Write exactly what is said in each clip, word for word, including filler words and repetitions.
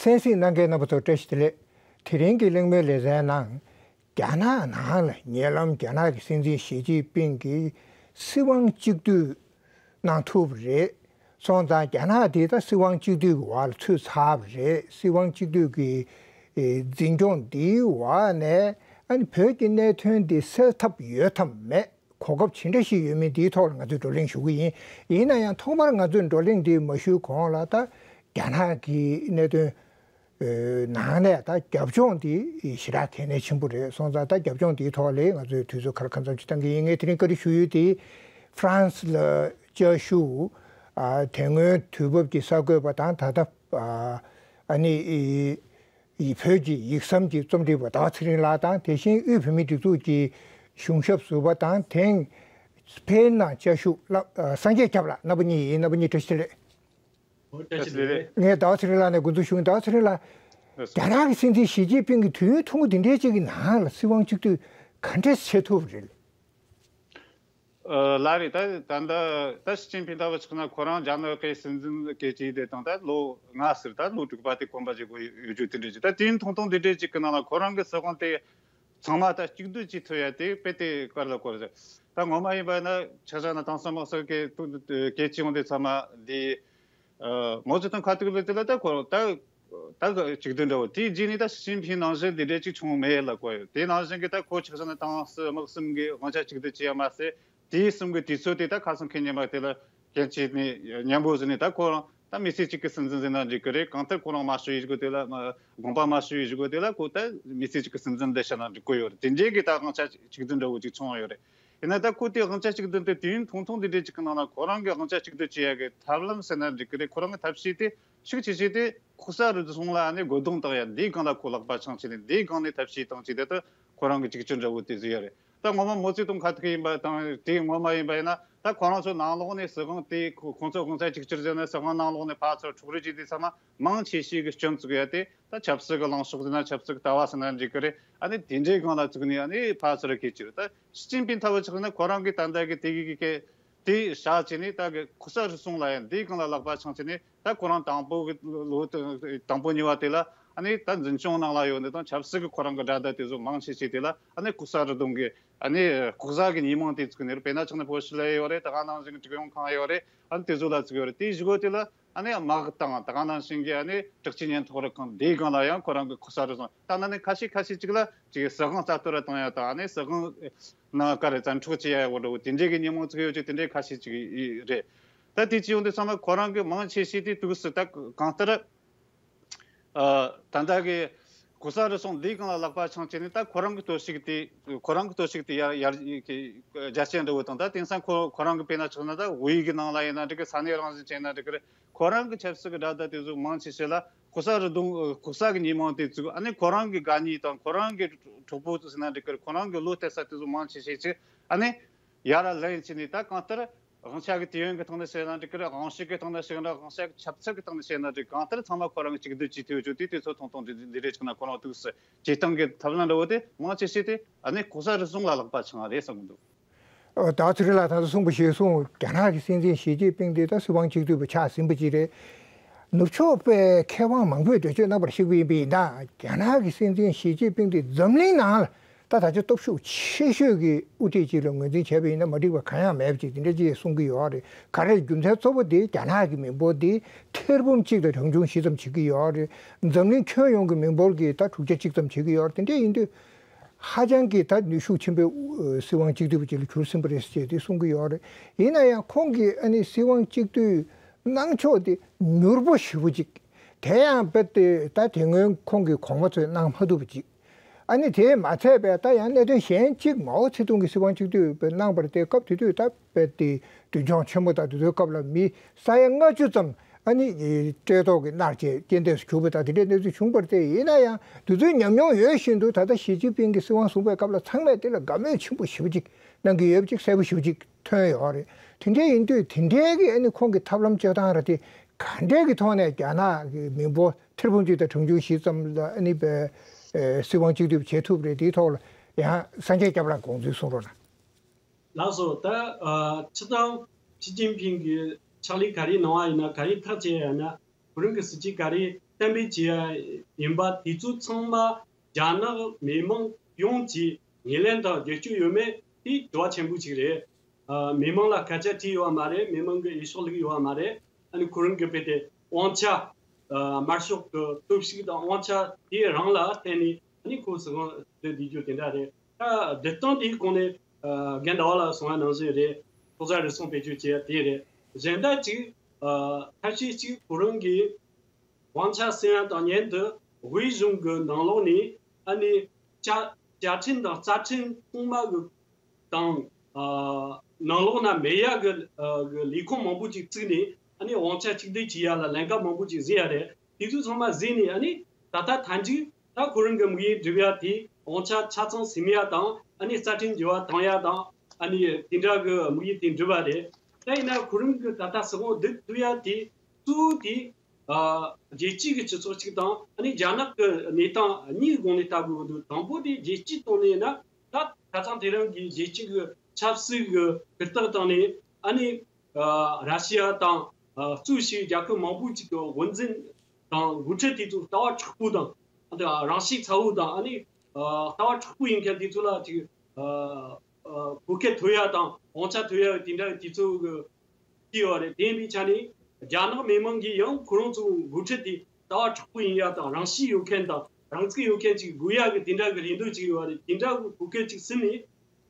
གསན་གཟིགས་གནང་མཁན་རྣམ་པ་ཚོ་བཀྲ་ཤིས་བདེ་ལེགས། དེ་རིང་གི་གླེང་མོལ་ལེ་ཚན་ནང་རྒྱ་ནག་ནང་ལ་ཉེ་ལམ་རྒྱ་ནག་གི་སྲིད་འཛིན་ཞི་ཅིན་ཕིང་གིས་སྲིད་དབང་གཅིག་སྡུད་གནང་ཐུབ་པ་རེད། སོང་ཙང་རྒྱ་ནག་དེ་ད་སྲིད་དབང་གཅིག་སྡུད་ཀྱི་འོག་ལ་ཚུད་ཚར་བ་རེད། སྲིད་དབང་གཅིག་སྡུད་ཀྱི་ཨེ་འཛིན་སྐྱོང་འདིའི་འོག་ནས་ཨ་ནི་བོད་ཀྱི་གནད་དོན་འདི་སེལ་ཐབས་ཡོད་དམ་མེད། གོ་སྐབས་ཇི་འདྲ་ཞིག་ཡོད་མིན་དེའི་ཐོག་ལ་ང་ཚོས་བགྲོ་གླེང་ཞུ་གི་ཡིན། ཡིན་ན་ཡང་ཐོག་མར་ང་ཚོས་བགྲོ་གླེང་འདི་མ་ཞུས་གོང་ལ་ད་རྒྱ་ནག་གི་གནད་དོན་ནང་ནས་ད་རྒྱབ་ལྗོངས་འདི་ཞེ་དྲག་གལ་གནད་ཆེན་པོ་རེད། སོང་ཙང་ད་རྒྱབ་ལྗོངས་འདིའི་ཐོག་ལ་ང་ཚོས་དུས་ཚོད་ག་ལ་གང་འཚམ་ཅིག་བཏང་གི་ཡིན། ངས་དེ་རིང་བཀའ་འདྲི་ཞུ་ཡུལ་དེ་ཧྥ་རན་སི་ལ་བཅའ་བཞུགས་དེ་སྔོན་དུས་བབ་ཀྱི་གསར་འགོད་པ་དང་ད་ལྟ་ཨ་ནི། ཡི་བོད་ཀྱི་ཡིག་ཟམ་གྱི་རྩོམ་སྒྲིག་པ་ཟླ་བ་ཚེ་རིང་ལགས་དང་དེ་བཞིན་དབུས་བོད་མིའི་སྒྲིག་འཛུགས་ཀྱི་གཞུང་ཞབས་ཟུར་པ་དང་དེང་སྤེན་ནང་བཅའ་བཞུགས་སློབ་སངས་རྒྱས་སྐྱབས་ལགས། རྣམ་པ་གཉིས་ཡིན། རྣམ་པ་གཉིས་བཀྲ་ཤིས་བདེ་ལེགས། ཨོ་བཀྲ་ཤིས་བདེ་ལེགས། ངས་ཟླ་བ་ཚེ་རིང་ལགས་ནས་འགོ་འཛུགས་ཞུ་ཡིན། ཟླ་བ་ཚེ་རིང་ལགས། རྒྱ་ནག་གི་སྲིད་འཛིན་ཞི་ཅིན་ཕིང་གིས་དུས་ཡུན་ཐུང་ངུ་འདི་འདྲའི་ཅིག་གི་ནང་ལ་སྲིད་དབང་གཅིག་སྡུད་ག་འདྲས་བྱེད་ཐུབ་པ་རེད། ཨ་ལགས་རེད། ད་ད་ལྟ་ད་ཞི་ཅིན་ཕིང་ལྟ་བུ་ཆགས་ན་ཁོ་རང་རྒྱ་ནག་གི་སྲིད་འཛིན་གལ་ཆེ་དེ་དང་ད་ལོ་ལྔ་ཟེར་ད་ལོ་དྲུག་པ་དེ་གོམ་པ་བྱེད་དགོས་ཡོད་རྒྱུ་དེ་འདྲ་ཅིག་ད་དུས་ཡུན་ཐུང་ཐུང་དེ་འདྲ་ཅིག་གི་ནང་ལ་ཁོ་རང་གི་སྲིད་དབང་དེ་ཚང་མ་ད་གཅིག་སྡུད་བྱེད་ཐུབ་ཡ་དེ་དཔེ་དེ་དཀའ་ལས་ཁག་པོ་རེད། ད་ངོ་མ་ཡིན་པ་ཡིན་ན་ཆ་བཞག་ན་དེང་སང་དམག་སོགས་ཀྱི་གལ་ཆེ་ཡོང་དེ་ཚང་མ་འདི། མའོ་ཙེ་ཏུང་ཁ་ཐུག་ལ་དེ་ལ་ད་ཁོ་རང་ད་ད་གཅིག་སྡུད་འདྲ་བོ་དེའི་རྗེས་ནས་ད་ཞི་ཅིན་ཕིང་ནང་བཞིན་དེ་འདྲ་ཅིག་བྱུང་མེད་ལབ་དགོས་ཡོད། དེ་ནང་བཞིན་གྱི་ད་ཁོ་ཆ་བཞག་ན་ཏང་སྲིད་དམག་གསུམ་གྱི་དབང་ཆ་གཅིག་སྡུད་བྱས་ཡ་མ་ཟད་དེའི་གསུམ་གྱི་དུས་ཚོད་དེ་ད་ཁ་སང་ཁེ་ཉིན་མ་དེ་ལ་གལ་ཆེ་ནས་མཉམ་པོ་ཟིན་ནས་ད་ཁོ་རང་ད་མི་ཚེ་གཅིག་གི་སྲིད་འཛིན་ཟིན་ན་འགྲིག་གི་རེད། གང་ལྟར་ཁོ་རང་དམར་ཤོག་ཡིན་གོ་དེ་ལ་དགོངས་པ་དམར་ཤོག་ཡིན་གོ་དེ་ལ་ཁོ་ད་མི་ཚེ་གཅིག་གི་སྲིད་འཛིན་འདི་བྱས་ན་འགྲིག་གི་ཡོད་རེད། དེ་འདྲའི་གི་ད་དབང་ཆ་གཅིག་སྡུད་འདྲ་བོ་ཅིག་བྱུང་བ་ཡོད་རེད། ཡིན་ན་ད་ཁོ་དེ་དབང་ཆ་གཅིག་སྡུད་དེ་དུས་ཡུན་ཐུང་ཐུང་དེ་འདྲའི་ཅིག་གི་ནང་ན་ཁོ་རང་གི་དབང་ཆ་གཅིག་སྡུད་བྱེད་ཡ་གི་ཐབས་ལམ་ཟེར་ན་འགྲིག་གི་རེད། ཁོ་རང་གི་ཐབས་ཤེས་དེ་ཤུགས་ཆེ་ཤོས་དེ་ལྐོག་ཟ་རུལ་སུངས་ལ་ནི་རྒོལ་རྡུང་བཏང་ཡ་འདིའི་སྒང་ལ་ཁོ་ལག་པ་འཆང་བྱས་ནས་འདིའི་སྒང་ནས་ཐབས་ཤེས་བཏང་བྱས་དེ་ད་ཁོ་རང་གི་གཅིག་གྱུར་འདྲ་བོ་དེ་བཟོས་ཡ་རེད། ད་ངོ་མ་མའོ་ཙེ་ཏུང་ཁ་ཐུག་ཡིན་པ་དང་དེ་ངོ་མ་ཡིན་པ་ཡིན་ན་ད་ཁོ་རང་ཚོ་ནང་ལོགས་ནས་སྲིད་དབང་དེ་ཁོ་ཁོང་ཚོ་དབང་ཆ་གཅིག་གྱུར་ཟེར་ན་སྲིད་དབང་ནང་ལོགས་ནས་ཕར་ཚུར་འཕྲོག་རེས་བྱས་དུས་ཚང་མ་མང་ཆེ་ཤོས་ཀྱི་སྐྱོན་བཙུགས་ཡ་དེ་ད་ཆབ་སྲིད་ཀྱི་ལངས་ཕྱོགས་ཟེར་ན་ཆབ་སྲིད་ཀྱི་ལྟ་བ་ཟེར་ན་འགྲིག་གི་རེད། ཨ་ནི་དེ་འདྲའི་སྒང་ལ་བཙུགས་ནས་ཨ་ནི་ཕར་ཚུར་གས་ཀྱི་རེད། ད་ཞི་ཅིན་ཕིང་ལྟ་བུ་ཆགས་ན་ཁོ་རང་གི་ད་ལྟ་གི་དེ་གི་གི་དེ་བཞག་བྱས་ནས་ད་གི་ལྐོག་ཟ་རུལ་སུངས་ལ་ཡང་འདིའི་སྒང་ལ་ལག་པ་འཆང་བྱས་ནས་ད་ཁོ་རང་དང་པོ་གི་ལོ་དང་པོ་གཉིས་པ་དེ་ལ་ཨ་ནི་ད་འཛིན་སྐྱོང་ནང་ལ་ཡོད་ནི་དང་ཆབ་སྲིད་ཀྱི་ཁོ་རང་གི་དགྲ་ཟླ་དེ་ཚོ་མང་ཆེ་ཤོས་དེ་ལ་ཨ་ནི་ལྐོག་ཟ་རུལ་སུངས་ཀྱི་ཨ་ནི་ལྐོག་ཟ་གི་ཉེས་མིང་དེ་བཙུགས་ནས་རེད། དཔེར་ན་ཆགས་ན་ཕོ་ཤི་ལ་ཡོད་རེད། ད་ག་ནང་བཞིན་གྲུ་ཡོང་ཁང་ཡོད་རེད། ཨ་ནི་དེ་ཚོ་ལ་བཙུགས་ཡོད་རེད། དེའི་གཞུག་གུ་དེ་ལ་ཨ་ནི་དམག་དང་ད་ག་ནང་བཞིན་གྱི་ཨ་ནི་དྲག་ཆས་ཉེན་རྟོག་རུ་ཁང་འདིའི་སྒང་ལ་ཡང་ཁོ་རང་གི་ལྐོག་ཟ་རུལ་སུངས་ད་ན་ནི་ཁ་ཤས་ཁ་ཤས་ཅིག་ལ་ཅིག་སྲིད་དབང་རྩ་གཏོར་བཏང་ཡ་དང་ཨ་ནི་སྲིད་དབང་ནང་ག་རེ་བཙན་འཕྲོག་བྱེད་ཡ་འོ་འདྲ་བོ་དེ་འདྲའི་གི་ཉེས་མིང་བཙུགས་ཡོད་ཅིག་དེ་འདྲའི་ཁ་ཤས་ཅིག་རེད། ད་དེ་ཅི་ཡོང་དུས་ཚང་མ་ཁོ་རང་གི་མང་ཆེ་ཤོས་དེ་དུས་སུ་ད་གང་ལྟར་ཨ་ད་ལྟ་གི་ལྐོག་ཟ་རུལ་སུངས་འདིའི་སྒང་ལ་ལག་པ་འཆང་བྱས་ནས་ད་ཁོ་རང་གི་གཏོར་བཤིག་དེ་ཁོ་རང་གི་གཏོར་བཤིག་དེ་ཡར་ཡར་རྒྱ་སྐྱེད་འདྲ་བོ་དང་ད་དེང་སང་ཁོ་ཁོ་རང་གི་དཔེར་ན་ཆགས་ན་ད་ཝེ་ཡི་གི་ནང་ལ་ཡིན་ན་འགྲིག་གི་ས་གནས་རང་བཞིན་ཅན་ཡིན་ན་འགྲིག་གི་རེད། ཁོ་རང་གི་ཆབ་སྲིད་ཀྱི་དགྲ་ཟླ་དེ་ཚོ་མང་ཆེ་ཤོས་ལ་ལྐོག་ཟ་རུལ་སུངས་ལྐོག་ཟ་གི་ཉེས་མིང་དེ་བཙུགས། ཨ་ནི་ཁོ་རང་གི་དགའ་ཉེ་དང་ཁོ་རང་གི་གྲོགས་པོ་ཚོ་ཟེར་ན་འགྲིག་གི་རེད། ཁོ་རང་གི་བློ་གཏད་ས་དེ་ཚོ་མང་ཆེ་ཤོས་ཅིག་ཨ་ནི་ཡར་ལེན་བྱས་ནས་ད་གང་ལྟར་དབང་ཆ་གི་དུས་ཡུན་གྱི་ཐོག་ནས་བཤད་ན་འགྲིག་གི་རེད། དབང་ཤུགས་ཀྱི་ཐོག་ནས་བཤད་ན་དབང་ཤུགས་ཀྱི་ཆབ་སྲིད་ཀྱི་ཐོག་ནས་བཤད་ན་འགྲིག་གང་ལྟར་ཚང་མ་ཁོ་རང་གི་གཅིག་སྡུད་བྱེད་ཐུབ་ཡོད་ཅོག་དེ་དུས་ཚོད་ཐུང་ཐུང་འདི་འདི་རེད་ཅིག་ན་ཁོ་རང་ཐུགས་སུ་བྱེད་སྟངས་ཀྱི་ཐབས་ལམ་འདྲ་བོ་དེ་མང་ཆེ་ཤོས་དེ་ཨ་ནི་ལྐོག་ཟ་རུལ་སུངས་ལ་ལག་པ་འཆང་བ་རེད་བསམ་གྱི་འདུག་ཨོ་ད་ཚུར་ལ་ད་ཚོ་གསུངས་པ་ཞིག་གསུངས། རྒྱ་ནག་གི་སྲིད་འཛིན་ཞི་ཅིན་ཕིང་དེ་ད་སྲིད་དབང་གཅིག་སྡུད་པ་ཆགས་ཟིན་པ་ཅིག་རེད། ནུབ་ཕྱོགས་པའི་མཁས་དབང་མང་པོས་འགྲེལ་བརྗོད་གནང་བར་གཞིགས་པ་ཡིན་པ་ཡིན་ན་རྒྱ་ནག་གི་སྲིད་འཛིན་ཞི་ཅིན་ཕིང་དེ་འཛམ་གླིང་ནང་ལ་ད་ད་ཆ་སྟོབས་ཤུགས་ཆེ་ཤོས་ཀྱི་དབུ་ཁྲིད་ཅིག་ལ་ངོས་འཛིན་བྱས་པ་ཡིན་ན་མ་འགྲིག་པ་གང་ཡང་མེད་པ་ཅིག་དེ་འདྲ་ཅིག་གསུང་གི་ཡོད་རེད། ག་རེ་རྒྱུ་མཚན་གཙོ་བོ་དེ་རྒྱ་ནག་གི་མི་འབོར་དེ་ཐེར་འབུམ་གཅིག་དང་གྲངས་ཆུང་བཞི་ཙམ་བྱེད་ཀྱི་ཡོད་རེད། འཛམ་གླིང་ཁྱོན་ཡོངས་ཀྱི་མི་འབོར་གྱི་ད་དྲུག་ཆ་གཅིག་ཙམ་བྱེད་ཀྱི་ཡོད་རེད། དེ་འདྲ་ཡིན་དུས། ཧ་ཅང་གི་ད་ནུས་ཤུགས་ཆེན་པོའི་ཨུ་སྲིད་དབང་གཅིག་སྡུད་པ་ཅིག་ལ་གྱུར་ཟིན་པ་རེད་ཅེས་དེ་གསུང་གི་ཡོད་རེད། ཡིན་ན་ཡང་ཁོང་གིས་ཨ་ནི་སྲིད་དབང་གཅིག་སྡུད་གནང་ཕྱོགས་དེ་མྱུར་པོ་ཞེ་པོ་ཅིག་དེ་ཡང་རྦད་དེ་ད་དེ་སྔོན་ཁོང་གི་གོང་མ་ཚོས་གནང་མ་ཐུབ་པ་ཅིག་ཨ་ནི་དེས་མ་ཚད་པའི་ད་ཡང་གནད་དོན་གཞན་གཅིག་མའོ་ཙེ་ཏུང་གིས་སྲིད་དབང་གཅིག་སྡུད་གནང་བར་དེ་སྐབས་དེ་དུས་ད་རྦད་དེ་མདུན་མཆོང་ཆེན་པོ་དང་དེ་ཚོའི་སྐབས་ལ་མི་ས་ཡ་ལྔ་བཅུ་ཙམ། ཨ་ནི་བཀྲེས་ལྟོགས་ཀྱིས་མནར་བྱས་རྐྱེན་འདས་སུ་གྱུར་པ་དང་དེ་འདྲའི་གནས་ཚུལ་བྱུང་བར་བལྟས། ཡིན་ན་ཡང་དེ་ཚོའི་ཉམས་མྱོང་ཡོད་བཞིན་དུ་ད་ལྟ་ཞི་ཅིན་ཕིང་གིས་སྲིད་དབང་བཟུང་བའི་སྐབས་ལ་ཚང་མས་དེ་ལ་དགའ་མོས་ཆེན་པོ་ཞེ་པོ་ཅིག་གནང་གི་ཡོད་པ་ཅིག་གསལ་པོ་ཞེ་པོ་ཅིག་ཐོན་ཡོད་རེད། དེ་འདྲའི་ཡིན་དུས་དེ་འདྲའི་གི་ཨ་ནི་ཁོང་གི་ཐབས་ལམ་སྤྱོད་སྟངས་ར་དེ་ག་འདྲའི་གི་ཐོག་ནས་རྒྱ་ནག་གི་མི་འབོར་ཐེར་འབུམ་གཅིག་དང་གྲངས་ཆུང་བཞི་ཙམ་ལ་ཨ་ནི་པའི་སྲིད་དབང་གཅིག་སྡུད་བྱེད་ཐུབ་རེད། དེའི་ཐོག་ལ་ཡང་སངས་རྒྱས་སྐྱབས་ལགས་དགོངས་ཚུལ་གསུང་རོགས་གནང་། ལགས་སོ། ད་ཨ་སྤྱིར་བཏང་ཞི་ཅིན་ཕིང་གི་ཕྱག་ལས་ག་རེ་གནང་བ་ཡིན་ན་ག་རེ་ཐག་བཅད་ཡ་ཡིན་ན་ཁོ་རང་གི་སྲིད་ཇུས་ག་རེ་ གཏན་འབེབས་བྱས་ཡ་ཡིན་པ་དེ་ཚོ་ཚང་མ་རྒྱ་ནག་མི་མང་ཡོངས་ཀྱིས་ངོས་ལེན་དང་རྒྱབ་སྐྱོར་ཡོད་མེད་དེ་དྲི་བ་ཆེན་པོ་ཞིག་རེད། ཨ། མི་མང་ལ་སྐད་ཆ་དྲིས་ཡོད་མ་རེད། མི་མང་གི་འོས་ཤོག་བླུགས་ཡོད་མ་རེད། ཨ་ནི་ཁོ་རང་གི་དཔེ་དེ་དབང་ཆ། ཨ། དམར་ཤོག་གི་སྟོབས་ཤུགས་དང་དབང་ཆ་དེ་རང་ལ་བརྟེན་ནས་ཨ་ནི་ཁོ་སྲིད་དབང་དུ་བསྡུ་རྒྱུ་དེ་འདྲ་རེད། ད་བསྡུ་སྟངས་དེའི་གོང་ནས། ཨ། རྒན་ཟླ་བ་ལགས་གསུངས་པ་ནང་བཞིན་རེད། ཐོག་ས་རུལ་སུངས་བེད་སྤྱོད་བྱེད་ཡ་དེ་རེད། གཞན་དག་ཅིག་ཨ། ཐབས་ཤེས་ཅིག་ཁོ་རང་གིས་དབང་ཆ་ཟིན་ཡ་དང་མཉམ་དུ་དབུས་གཞུང་གི་ནང་ལོགས་ནས་ཨ་ནི་བཅའ་བཅའ་ཁྲིམས་དང་རྩ་ཁྲིམས་གོང་མ་གི་དང་། ཨ། ནང་ལོགས་ན་མེད་ཡ་གི་ཨ། གི་ལས་ཁུངས་མང་པོ་ཅིག་བཙུགས་ནས་ཨ་ནི་དབང་ཆ་གཅིག་སྡུད་བྱེད་ཡ་ལ་ལས་ཀ་མང་པོ་ཅིག་བཟོས་ཡ་རེད། དེ་ཚོ་ཚང་མ་བཟོས་ནས་ཨ་ནི་ད་ལྟ་མཐའ་མཇུག་ད་ཁོ་རང་གི་དམིགས་ཡུལ་འགྲུབ་ཡ་དེ་དབང་ཆ་ཆ་ཚང་ཟིན་ཡ་དང་ཨ་ནི་རྩ་ཁྲིམས་འགྱུར་བ་བཏང་ཡ་དང་ཨ་ནི་དེ་འདྲ་གི་དམིགས་ཡུལ་དེ་འགྲུབ་པ་རེད། ད་ཡིན་ན་ཁོ་རང་གི་ད་ལྟ་སྲིད་དབང་བསྡུ་ཐུབ་ཡ་དེ་གཙོ་བོ་དེ། ཨ། རྒྱལ་སྤྱི་གི་སྤྱི་ཚོགས་གཅིག་དང་ཨ་ནི་རྒྱ་ནག་གི་གནས་སྟངས་གཉིས་གི་སྒང་ནས་ལྟ་དགོས་ཀྱི་འདུག་དང་པོ་དེ་རྒྱལ་སྤྱིའི་ཐོག་ནས་ཡིན་ན་ད་ཁ་སང་དེ་རིང་གི་རྒྱལ་སྤྱི་གི་ཆབ་སྲིད་གི་ཧུར་ཐག་བཏང་ནས་ཨ་ནི། ཨ། ར་ཤི་ཡ་དང་། ཨ། གཙོས་བྱས་རྒྱལ་ཁབ་མང་པོ་ཅིག་གི་དབུ་འཛིན་དང་འགོ་ཁྲིད་དེ་ཚོ་ལྟ་བ་དྲག་པོ་དང་། ཨ། རང་ཤེད་ཚ་བོ་དང་ཨ་ནི། ཨ། ལྟ་བ་དྲག་པོ་ཡིན་མཁན་དེ་ཚོ་ལ་ཅིག་ཨ། ཨ། བོད་སྐད་ཐོབ་ཡ་དང་དབང་ཆ་ཐོབ་ཡ་དེ་འདྲ་དེ་ཚོ་གི་བྱས་ཡོད་རེད། དེ་ཡིན་པའི་ཆ་ནས་རྒྱ་ནག་མི་མང་གིས་ཡང་ཁོ་རང་ཚོ་འགོ་ཁྲིད་དེ་ལྟ་བ་དྲག་པོ་ཡིན་ཡ་དང་རང་ཤེད་ཡོད་མཁན་དང་རང་ཚུགས་ཡོད་མཁན་ཅིག་དགོས་ཡ་གི་དེ་འདྲ་གི་རེ་འདུན་ཅིག་ཡོད་རེད། དེ་འདྲ་གི་གོ་སྐབས་ཅིག་ཟིན་ནས་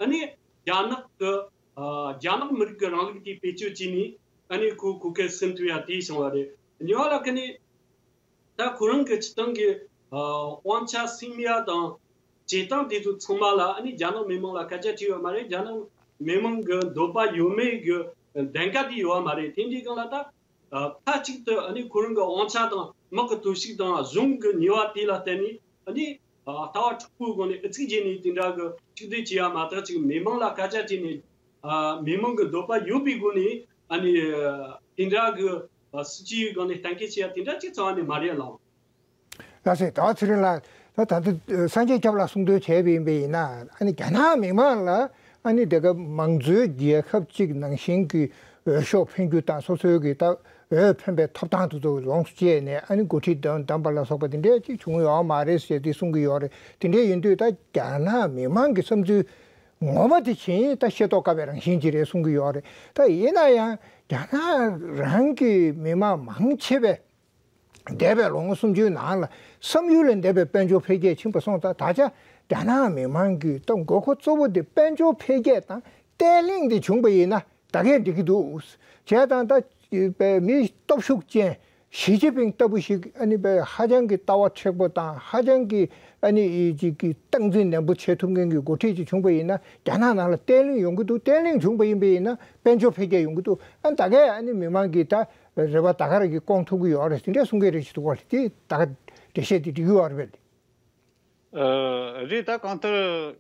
ཨ་ནི་རྒྱ་ནག་གི། ཨ། རྒྱ་ནག་མི་རིགས་ཀྱི་རིང་ལུགས་དེ་བེད་སྤྱོད་བྱས་ནས་ཨ་ནི་ཁོ་གོ་སྐབས་ཟིན་ཐུབ་ཡ་དེ་བྱུང་བ་རེད། གཉིས་པ་ལ་ཁ་ནས། ད་ཁོ་རང་གི་སྤྱི་བཏང་གི། ཨ། དབང་ཆ་སྲུང་ཡ་དང་བྱེད་སྟངས་དེ་ཚོ་ཚང་མ་ལ་ཨ་ནི་རྒྱ་ནག་མི་མང་ལ་སྐད་ཆ་དྲིས་ཡོད་མ་རེད། རྒྱ་ནག་མི་མང་གི་འདོད་པ་ཡོད་མེད་ཀྱི་གདེང་ཀ་དེ་ཡོད་པ་མ་རེད། དེ་འདྲའི་སྒང་ལ་ད། ཨ། མཐའ་གཅིག་ཏུ་ཨ་ནི་ཁོ་རང་གི་དབང་ཆ་དང་དམག་གི་སྟོབས་ཤུགས་དང་གཞུང་གི་ནུས་པ་དེ་ལ་བརྟེན་ནས་ཨ་ནི། ཨ། ལྟ་བ་དྲག་པོའི་སྒོ་ནས་ཨུ་ཚུགས་བྱས་ནས་དེ་འདྲ་གི་གཅིག་སྡུད་བྱེད་ཡ་མ་གཏོགས་ཅིག་མི་མང་ལ་སྐད་ཆ་དྲིས་ནས། ཨ། མི་མང་གི་འདོད་པ་ཡོད་པའི་སྒོ་ནས་ཨ་ནི། ཨ། དེ་འདྲ་གི། ཨ། སྲིད་ཇུས་སྒང་ནས་གཏན་འཁེལ་བྱེད་ཡ་དེ་འདྲ་ཅིག་རྩ་བ་ནས་མ་རེད་ལགས། ལགས་སེ། ད་ཚེ་རིང་ལགས། ད་ད་ལྟ་སངས་རྒྱས་སྐྱབས་ལགས་གསུང་དོན་བྱས་པ་ཡིན་པ་ཡིན་ན་ཨ་ནི་རྒྱ་ནག་མི་མང་ལ་ཨ་ནི་དེ་ག་མང་གཙོའི་རྒྱལ་ཁབ་ཅིག་ནང་བཞིན་གྱི་འོས་ཤོག་འཕེན་རྒྱུ་དང་སོ་སོའི་གི་ད་འོས་འཕེན་པའི་ཐོབ་ཐང་དེ་ཚོ་ལོངས་སུ་སྤྱད་ནས་ཨ་ནི་འགོ་ཁྲིད་བདམས་བདམས་པ་ལ་སོགས་པ་དེ་འདྲས་ཅིག་བྱུང་ཡོད་མ་རེད་ཟེར་ཏེ་གསུང་གི་ཡོད་རེད། དེ་འདྲས་ཡིན་དུས་ད་རྒྱ་ནག་མི་མང་གི་བསམ་ཚུལ་ངོ་མ་དེ་བྱས་ད་ཤེས་རྟོགས་དཀའ་བའི་རང་བཞིན་ཅིག་རེད་གསུང་གི་ཡོད་རེད། ད་ཡིན་ན་ཡང་རྒྱ་ནག་རང་གི་མི་མང་མང་ཆེ་བས་འདས་པའི་ལོ་ངོ་སུམ་ཅུའི་ནང་ལ་བསམ་ཡུལ་ལས་འདས་པའི་དཔལ་འབྱོར་འཕེལ་རྒྱས་ཕྱིན་པ་སོང་ཙང་ད་ཆ་རྒྱ་ནག་མི་མང་གི་ད་དགོས་མཁོ་གཙོ་བོ་དེ་དཔལ་འབྱོར་འཕེལ་རྒྱས་དང་བརྟན་ལྷིང་དེ་བྱུང་པ་ཡིན་ན་ད་གས་འགྲིག་གི་འདུག་བྱས་ཙང་ད་མི་སྟོབས་ཤུགས་ཅན་ཞི་ཅིན་ཕིང་ལྟ་བུ་ཞིག་ཨ་ནི་ཧ་ཅང་གི་ལྟ་བ་མཁྲེགས་པོ་དང་ཧ་ཅང་གི་ཨ་ནི་ཅིག་གི་སྟངས་འཛིན་ནན་པོ་བྱེད་ཐུབ་མཁན་གྱི་འགོ་ཁྲིད་ཅིག་བྱུང་པ་ཡིན་ན་རྒྱ་ནག་ནང་ལ་བརྟན་ལྷིང་ཡོང་གི་འདུག་བརྟན་ལྷིང་བྱུང་པ་ཡིན་པ་ཡིན་ན་དཔལ་འབྱོར་འཕེལ་རྒྱས་ཡོང་གི་འདུག་ཨ་ནི་ད་གས་ཨ་ནི་མི་མང་གི་ད། རེ་བ་ད་ག་རེ་གི་སྐོང་ཐུབ་ཀྱི་ཡོད་རེད། དེ་འདྲའི་གསུང་མཁན་རེ་ཞིག་འདུག་བ་རེད། དེ་ད་ག་འགྲེལ་བཤད་དེ་འགྲིག་གི་ཡོད་རེད་པས། ཨ། རེད། ད་གང་ལྟར་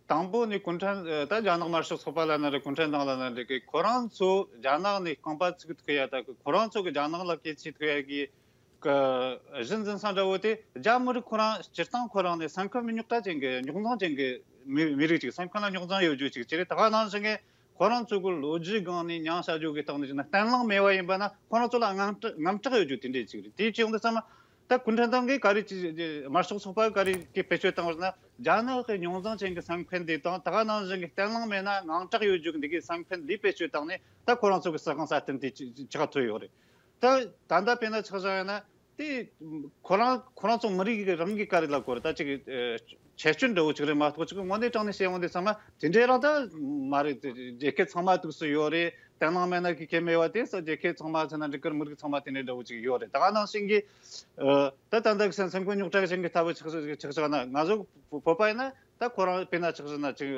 དང་པོ་ནས་གུང་ཁྲན་ད་རྒྱ་ནག་དམར་ཤོག་ཚོགས་པ་ལབ་ན་རེད། གུང་ཁྲན་ཏང་ལབ་ན་རེད། ཁོ་རང་ཚོ་རྒྱ་ནག་ནས་རྐང་པ་ཚུགས་ཐུབ་ཡ་ད་ཁོ་རང་ཚོ་གི་རྒྱ་ནག་ལ་སྐད་ཆ་ཐུབ་ཡ་གི་གཞི་འཛིན་ས་འདྲ་བོ་དེ་རྒྱ་མི་རིགས་ཁོ་རང་སྤྱིར་བཏང་ཁོ་རང་ནས་སེམས་ཁམས་རྙོག་དྲ་ཅན་གྱི་རྙོག་འཛིང་ཅན་གྱི་མི་མི་རིགས་ཅིག་སེམས་ཁམས་ལ་རྙོག་འཛིང་ཡོད་རྒྱུ་ཅིག་ཅི་རེད། ད་ག་ནང་བཞིན་གི་ཁོ་རང་ཚོ་གི་ལོ་རྒྱུས་སྒང་ནས་མྱང་བྱ་རྒྱུ་གི་སྟེང་ནས་བྱས་ན་བརྟན་ལྷིང་མེད་པ་ཡིན་པ་ན་ཁོ་རང་ཚོ་ལ་དངངས་སྐྲག་དངངས་སྐྲག་ཡོད་རྒྱུ་དེ་འདྲས་ཅིག་རེད། དེའི་ཕྱིར་འདི་ཚང་མ་ད་གུང་ཁྲན་ཏང་གིས་ག་རེ་ཅིག་དམར་ཤོག་ཚོགས་པ་ག་རེ་གི་བེད་སྤྱོད་བཏང་བ་ཟེར་ན་རྒྱ་ནག་གི་རྙོག་འཛིང་ཅན་གྱི་སེམས་ཁམས་འདི་དང་ད་ག་ནང་བཞིན་གྱི་བརྟན་ལྷིང་མེད་ན་དངངས་སྐྲག་ཡོད་རྒྱུ་གི་འདི་གའི་སེམས་ཁམས་འདི་བེད་སྤྱོད་བཏང་ནས་ད་ཁོ་རང་ཚོ་གི་སྲིད་དབང་སྲ་བརྟན་དེ་ཆགས་ཐུབ་ཡོད་རེད། ད་ད་ལྟ་དཔེར་ན་ཆ་བཞག་ཡིན་ན། དེ་ཁོ་རང་ཁོ་རང་ཚོ་མི་རིགས་རང་གི་ག་རེ་ལ་གོ་རེ་ད་ཅིག་ཆད་སྐྱོན་འདྲ་བོ་ཅིག་རེད་མ་གཏོགས་ཅིག་དངོས་གནས་དྲང་གནས་བཤད་ཡོང་དུས་ཚང་མ་དེ་འདྲའི་རང་ད་མ་རེད། དེ་རྒྱལ་ཁབ་ཚང་མ་འདུག་སུ་ཡོད་རེད། བརྟན་ལྷིང་མེད་ན་གི་གལ་མེད་པ་དེ་ས་རྒྱལ་ཁབ་ཚང་མ་ཚོ་ན་འགྲིག་གི་མི་རིགས་ཚང་མ་དེ་འདྲའི་འདྲ་བོ་ཅིག་ཡོད་རེད། ད་ག་ནང་བཞིན་གྱི་ད་ད་ལྟ་གི་སེམས་ཁམས་རྙོག་དྲ་ཅན་གྱི་ལྟ་བུ་ཆགས་ཆགས་ཆགས་ན་ང་ཚོ་བོད་པ་ཡིན་ན་ད་ཁོ་རང་དཔེར་ན་ཆགས་ཆགས་ན་ཅིག་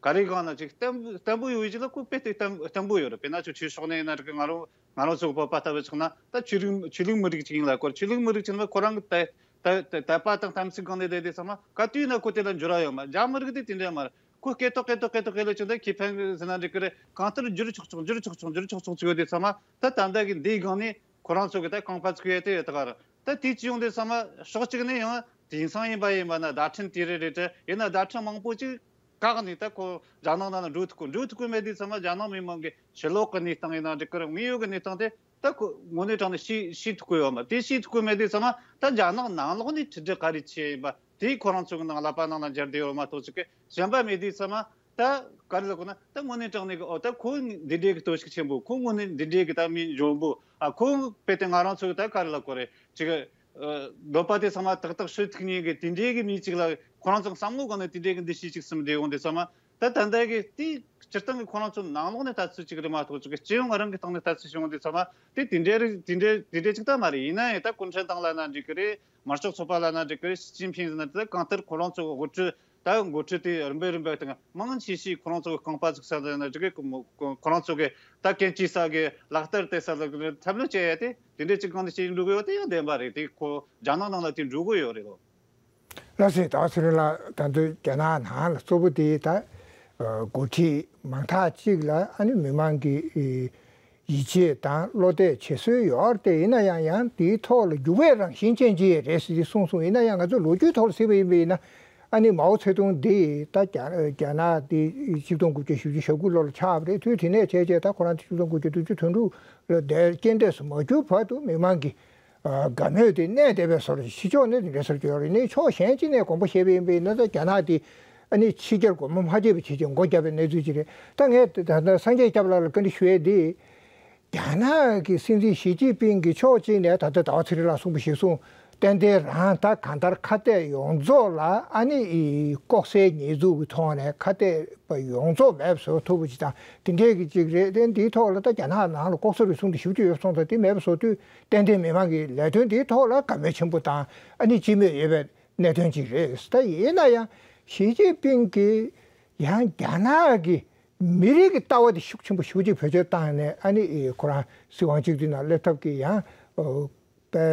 ག་རེ་གང་ན་ཅིག་བརྟན་བརྟན་པོ་ཡོད་ཅིག་ལ་ཁོ་དཔེ་དེ་བརྟན་བརྟན་པོ་ཡོད་རེད། དཔེར་ན་ཆོས་ཕྱོགས་ནས་ཡིན་ན་འགྲིག་གི་ང་རང་། ང་རང་ཚོ་བོད་པ་ལྟ་བུ་ཆགས་ན་ད་ཆོས་ལུགས་ཆོས་ལུགས་མི་རིགས་ཅིག་ཡིན་ལ་སྐོར་ཆོས་ལུགས་མི་རིགས་ཅིག་ཡིན་ན་ཁོ་རང་གི་དད་དད་དད་པ་དང་དམ་ཚིག་སྒང་ནས་བསྡད་དེ་ཚང་མ་ག་དུས་ཡིན་ན་ཁོ་དེ་ལ་འགྱུར་བ་ཡོད་མ། རྒྱ་མི་རིགས་དེ་དེ་འདྲ་མ་རེད། ཁོ་སྐད་ཐོག་སྐད་ཐོག་སྐད་ཐོག་སྐད་ལ་ཅིག་ད་ཁེ་ཕན་ཟེར་ན་འགྲིག་གི་རེད། གང་ལྟར་འགྱུར་ཆོག་ཆོག་འགྱུར་ཆོག་ཆོག་འགྱུར་ཆོག་ཆོག་ཅིག་ཡོད་དེ་ཚང་མ་ད་ད་ལྟ་གི་འདིའི་སྒང་ནས་ཁོ་རང་ཚོ་གི་ད་རྐང་པ་ཚུགས་ཡས་དེ་ཡོད་ད་ག་རེད། ད་དེ་ཅི་ཡོང་དེ་ཚང་མ་ཕྱོགས་གཅིག་ནས་ཡང་དེང་སང་ཡིན་པ་ཡིན་པ་ན་བརྡ་འཕྲིན་དེ་རེད་རེད་དེ་ཡིན་ན་བརྡ་འཕྲིན་མང་པོ་ཅིག་བཀག་ནས་ད་ཁོ་རྒྱ་ནག་ནང་ལ་འགྲོ་ཐུབ་ཀི་འགྲོ་ཐུབ་ཀི་མེད་དུས་ཚང་མ་རྒྱ་ནག་མི་མང་གི་ཕྱི་ལོགས་ཀྱི་གནས་སྟངས་ཡིན་ན་འགྲིག་གི་རེད། དངོས་ཡོད་ཀྱི་གནས་སྟངས་དེ་ ད་ཁོ་དངོས་གནས་དྲང་གནས་ཤེས་ཤེས་ཐུབ་ཀྱི་ཡོད་མ་རེད། དེ་ཤེས་ཐུབ་ཀྱི་མེད་དུས་ཙམ་པ་ད་རྒྱ་ནག་ནང་ལོགས་ནས་ཁྲིམས་སྒྲིག་ག་རེ་བྱས་ཡིན་པ་དེ་ཁོ་རང་ཚོ་གི་ནང་ལག་པ་ནང་ལ་འབྱར་བསྡད་ཡོད་མ་གཏོགས་ཅིག་གི་གཞན་པ་མེད་དུས་ཙམ་པ་ད་ག་རེ་ལབ་དགོས་ན། ད་དངོས་གནས་དྲང་གནས་ཀྱི་ཨོ་ད་ཁོ་འདི་འདྲའི་གི་གཏོར་བཤིག་ཆེན་པོ། ཁོ་དངོས་གནས་འདི་འདྲའི་གི་ད་མི་འཇོན་པོ། ཨ་ཁོ་དཔེ་དེ་ང་རང་ཚོ་གི་ད་ག་རེ་ལབ་དགོས་རེད། ཅིག་གི་འདོད་པ་དེ་ཚང་མ་ཏག་ཏག་ཤོད་ཐུབ་མཁན་གྱི་དེ་འདྲའི་གི་མི་གཅིག་ལ་ཁོ་རང་ཚོ་བསམ་བློ་བཏང་ནས་དེ་འདྲའི་གི་འདུ་ཤེས་གཅིག་གསུམ་བསྡད་ཡོང་དུས་ཙམ་པ། ད་ད་ལྟ་གི་དེ་སྤྱིར་བཏང་གི་ཁོ་རང་ཚོ་ནང་ལོགས་ནས་ལྟ་ཚུལ་གཅིག་རེད་མ་གཏོགས་ཅིག་གི་སྤྱི་ཡོངས་རང་གི་སྟེང་ནས་ལྟ་ཚུལ་བྱུང་དུས་ཙམ་པ། དེ་དེ་འདྲའི་རིགས་དེ་འདྲའི་དེ་འདྲའི་གཅིག་ད་མ་རེད། ཡིན་ན་ཡང་ད་གུང་ཁྲན་ཏང་ལབ་ན་འགྲིག་གི་རེད། དམར་ཤོག་ཚོགས་པ་ལབ་ན་འགྲིག་གི་རེད། ཞི་ཅིན་ཕིང་ཟེར་ན་དེ་གང་ལྟར་ཁོ་རང་ཚོ་གི་འགོ་ཁྲིད། ད་འགོ་ཁྲིད་དེ་རིམ་པས་རིམ་པས་དང་མང་ཆེ་ཤོས་ཁོ་རང་ཚོ་གི་རྐང་པ་བཙུགས་ས་ཟེར་ན་འགྲིག་གི། ཁོ་མོ་ཁོ་ཁོ་རང་ཚོ་གི་ད་འགན་འཁྱེར་ས་གི་ལག་བསྟར་དེ་ས་ལ་ཐབས་ལམ་སྤྱད་ཡ་དེ་དེ་འདྲའི་གཅིག་གང་དུ་བྱེད་འགྲོ་གི་ཡོད་དེ་ཡང་བདེན་པ་རེད། དེ་ཁོ་རྒྱ་ནག་ནང་ལ་དེ་འགྲོ་གི་ཡོད་རེད་ལོ། ལགས་སོ། ད་ཚུར་ལ་ད་དུང་རྒྱ་ནག་ནང་ལ་གཙོ་བོ་དེ་ད་འགོ་ཁྲིད་མང་དག་ཅིག་ལ་ཨ་ནི་མི་མང་གི་ཡིད་ཆེས་དང་བློ་གཏད་བྱེད་སྲོལ་ཡོད་རེད། དེ་ཡིན་ན་ཡང་ཡང་དེའི་ཐོག་ལ་འགྱུར་བའི་རང་བཞིན་ཅན་ཅིག་རེད་ཟེར་གསུངས་སོང་། ཡིན་ན་ཡང་ང་ཚོ་ལོ་རྒྱུས་ཐོག་ལ་གཟིགས་པ་ཡིན་པ་ཡིན་ན་ཨ་ནི་མའོ་ཚེ་ཏུང་དེ་ད་རྒྱ་རྒྱ་ནག་དེ་ཆིག་སྟོང་དགུ་བརྒྱ་བཞི་བཅུ་ཞེ་དགུ་ལོ་ལ་ཆགས་པ་རེད། དུས་དེ་ནས་བྱས་བྱས་ད་ཁོ་རང་ཆིག་སྟོང་དགུ་བརྒྱ་དྲུག་ཅུ་དོན་དྲུག་ལ་དེ་རྐྱེན་འདས་སུ་མ་གྱུར་བར་དུ་མི་མང་གི་དགའ་མོས་དེ་གནས་བསྡད་པའི་བཟོ་འདྲ། ཕྱི་ཕྱོགས་ནས་དེ་འདྲ་ཟེར་གྱི་ཡོད་རེད། ནས་ཕྱོགས་གཞན་གཅིག་ནས་དགོངས་པ་བཞེས་པ་ཡིན་པས་ན་ད་རྒྱ་ནག་དེ་ཨ་ནི་ཕྱི་རྒྱལ་སྒོ་མོ་མ་ཕྱེ་བའི་ཆེད་ཀྱི་སྒོ་བརྒྱབ་པའི་གནས་ཚུལ་ཅིག་རེད། ད་ངས་ད་ལྟ་སངས་རྒྱས་སྐྱབས་ལགས་ལ་བཀའ་འདྲི་ཞུ་ཡས་དེ། རྒྱ་ནག་གི་སྲིད་འཛིན་ཞི་ཅིན་ཕིང་གིས་ཕྱོགས་གཅིག་ནས་ད་ལྟ་ཟླ་བ་ཚེ་རིང་ལགས་གསུངས་པ་ཞིག་གསུངས། ཏན་ཏན་རང་ད་གང་ལྟར་ཁ་གཏད་ཡོངས་རྫོགས་ལ་ཨ་ནི་ལྐོག་ཟའི་ཉེས་འཛུགས་ཀྱི་ཐོག་ནས་ཁ་གཏད་པ་ཡོངས་རྫོགས་མེད་པ་བཟོ་ཐུབ་པ་ཅིག་དང་དེ་འདྲའི་གི་ཅིག་རེད། དེ་འདིའི་ཐོག་ལ་ད་རྒྱ་ནག་ནང་ལ་ལྐོག་ཟ་རུལ་སུངས་དེ་ཞེ་པོ་ཅིག་ཡོད་སོང་ཙང་དེ་མེད་པ་བཟོ་དུས་ཏན་ཏན་མི་མང་གི་ལས་དོན་འདིའི་ཐོག་ལ་དགའ་མོས་ཆེན་པོ་དང་ཨ་ནི་སྤྱི་མོས་ཡོད་པའི་གནད་དོན་ཅིག་རེད། ད་ཡིན་ན་ཡང་ཞི་ཅིན་ཕིང་གིས་ཡང་རྒྱ་ནག་གི་མི་རིགས་ཀྱི་ལྟ་བ་དེ་ཤུགས་ཆེན་པོ་ཞེ་པོ་ཅིག་བེད་སྤྱོད་བཏང་ནས་ཨ་ནི་ཁོ་རང་སྲིད་དབང་གཅིག་སྡུད་ནང་སླེབས་ཐབས་ཀྱི་ཡང་པའི་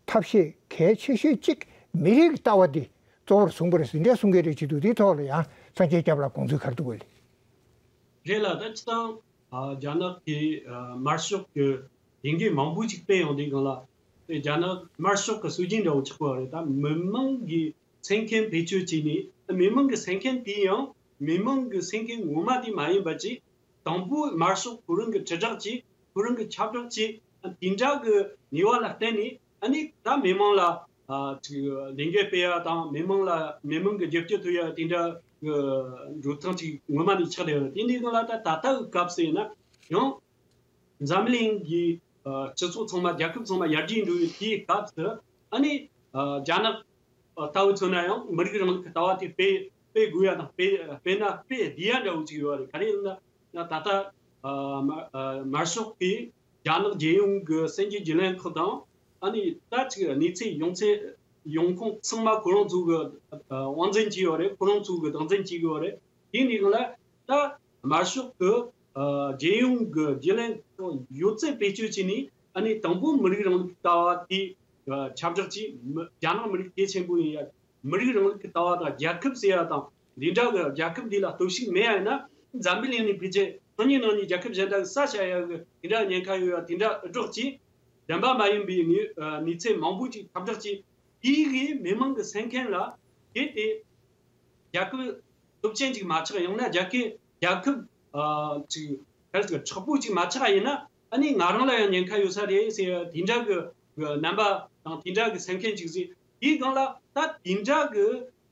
ཐབས་ཤེས་གལ་ཆེ་ཤོས་གཅིག་མི་རིགས་ཀྱི་ལྟ་བ་འདི་གཙོ་བོར་བཟུང་བ་རེད་ཟེར་འདྲ་གསུང་མཁན་རེད་བྱེད་འདུག་དེའི་ཐོག་ལ་ཡང་སངས་རྒྱས་སྐྱབས་ལགས་དགོངས་ཚུལ་ག་རེ་འདུག་གས། རེད་ལ། ད་སྤྱིར་བཏང་ཨ་རྒྱ་ནག་གི་ཨ་དམར་ཤོག་གི་ལས་འགུལ་མང་པོ་ཅིག་སྤེལ་ཡོང་དུས་སྒང་ལ། དེ་རྒྱ་ནག་དམར་ཤོག་གི་སྲོལ་རྒྱུན་འདྲ་བོ་ཆགས་པ་རེད། ད་མི་མང་གི་སེམས་ཁམས་བེད་སྤྱོད་བྱས་ནས། མི་མང་གི་སེམས་ཁམས་དེ་ཡང་མི་མང་གི་སེམས་ཁམས་ངོ་མ་དེ་མ་ཡིན་པ་ཅིག་དང་པོ་དམར་ཤོག་ཁོ་རང་གི་དྲིལ་བསྒྲགས་ཀྱིས། ཁོ་རང་གི་ཁྱབ་བསྒྲགས་ཀྱིས། དེ་འདྲ་གི་ནུས་པ་ལ་བརྟེན་ནས་ཨ་ནི་ད་མི་མང་ལ་ཨ་ཅིག་ལས་འགུལ་སྤེལ་ཡ་དང་། མི་མང་ལ་མི་མང་གི་རྒྱབ་སྐྱོར་ཐོབ་ཡ་དེ་འདྲ་གི་འགྲོ་སྟངས་ཅིག་ངོ་མ་ནས་ཆགས་བསྡད་ཡོད་རེད། དེ་འདྲའི་སྒང་ལ་ད་ད་ལྟ་གི་སྐབས་སུ་ཡིན་ན་ཡང་འཛམ་གླིང་གི་ཨ་སྤྱི་ཚོགས་ཚང་མ། རྒྱལ་ཁབ་ཚང་མ་ཡར་རྒྱས་འགྲོ་བའི་དེའི་སྐབས་སུ་ཨ་ནི་ཨ་རྒྱ་ནག་ཨ་ལྟ་བུ་མཚོན་ན་ཡང་མི་རིགས་རིང་ལུགས་ཀྱི་ལྟ་བ་དེ་སྤེལ་སྤེལ་དགོས་ཡ་དང་། སྤེལ་སྤེལ་ན་སྤེལ་བསྡད་ཡ་འདྲ་བོ་ཅིག་ཡོད་རེད། ག་རེ་ཡིན་ན་ད་ལྟ་ཨ་དམར་ཨ་དམར་ཤོག་གིས་རྒྱ་ནག་རྒྱལ་ཡོངས་ཀྱི་སེམས་ཀྱི་བརྗེ་ལེན་ཁང་དང་། ཨ་ནི་ད་ཅིག་གནས་ཚད་ཡོང་ཚད་ཡོང་ཁུངས་ཚང་མ་ཁོ་རང་ཚོ་གི་ཨ་དབང་འཛིན་བྱས་ཡོད་རེད། ཁོ་རང་ཚོ་གི་བདག་འཛིན་བྱེད་ཀྱི་ཡོད་རེད། དེ་འདྲའི་སྒང་ལ་ད་དམར་ཤོག་གི་ཨ་རྒྱལ་ཡོངས་ཀྱི་བརྗེ་ལེན་ཁང་ཡོད་ཚད་བེད་སྤྱོད་བྱས་ནས། ཨ་ནི་དང་པོ་མི་རིགས་རིང་ལུགས་ཀྱི་ལྟ་བ་དེ་ཨ་ཁྱབ་བསྒྲགས་ཀྱིས། མི་རྒྱ་ནག་མི་རིགས་གལ་ཆེན་པོ་ཡིན་ཡ། མི་རིགས་རིང་ལུགས་ཀྱི་ལྟ་བ་དང་རྒྱལ་ཁབ་ཟེར་ཡ་དང་། འདི་འདྲ་གི་རྒྱལ་ཁབ་འདི་ལ་གཏོར་བཤིག་མེད་ཡ་ཡིན་ན། འཛམ་བུ་གླིང་ནས་ཕལ་ཆེར་སང་ཉིན་གནངས་ཉིན་རྒྱལ་ཁབ་གཞན་དག་གི་ས་བྱ་ཡ་གི་དེ་འདྲ་ཉེན་ཁ་ཡོད་ཡ། དེ་འདྲ་སྒྲོག་ཅིག་བདེན་པ་མ་ཡིན་པའི་ནི་ཨ་གནས་ཚུལ་མང་པོ་ཅིག་ཁྱབ་བསྒྲགས་ཀྱིས། དེའི་གི་མི་མང་གི་སེམས་ཁམས་ལ་གལ་ཏེ་རྒྱལ་ཁབ་སྟོབས་ཆེན་ཅིག་མ་ཆགས། ཡང་ན་རྒྱལ་ཁབ་རྒྱལ་ཁབ་ཨ་ཅིག་གལ་ཏེ་མཁྲེགས་པོ་ཅིག་མ་ཆགས་ཡིན་ན། ཨ་ནི་ང་རང་ལ་ཡང་ཉེན་ཁ་ཡོད་ས་རེད་ཟེར་ཡ་དེ་འདྲ་གི་གི་རྣམ་པ་དང་དེ་འདྲ་གི་སེམས་ཁམས་ཅིག་ཟིག་དེའི་སྒང་ལ་ད་དེ་འདྲ་གི་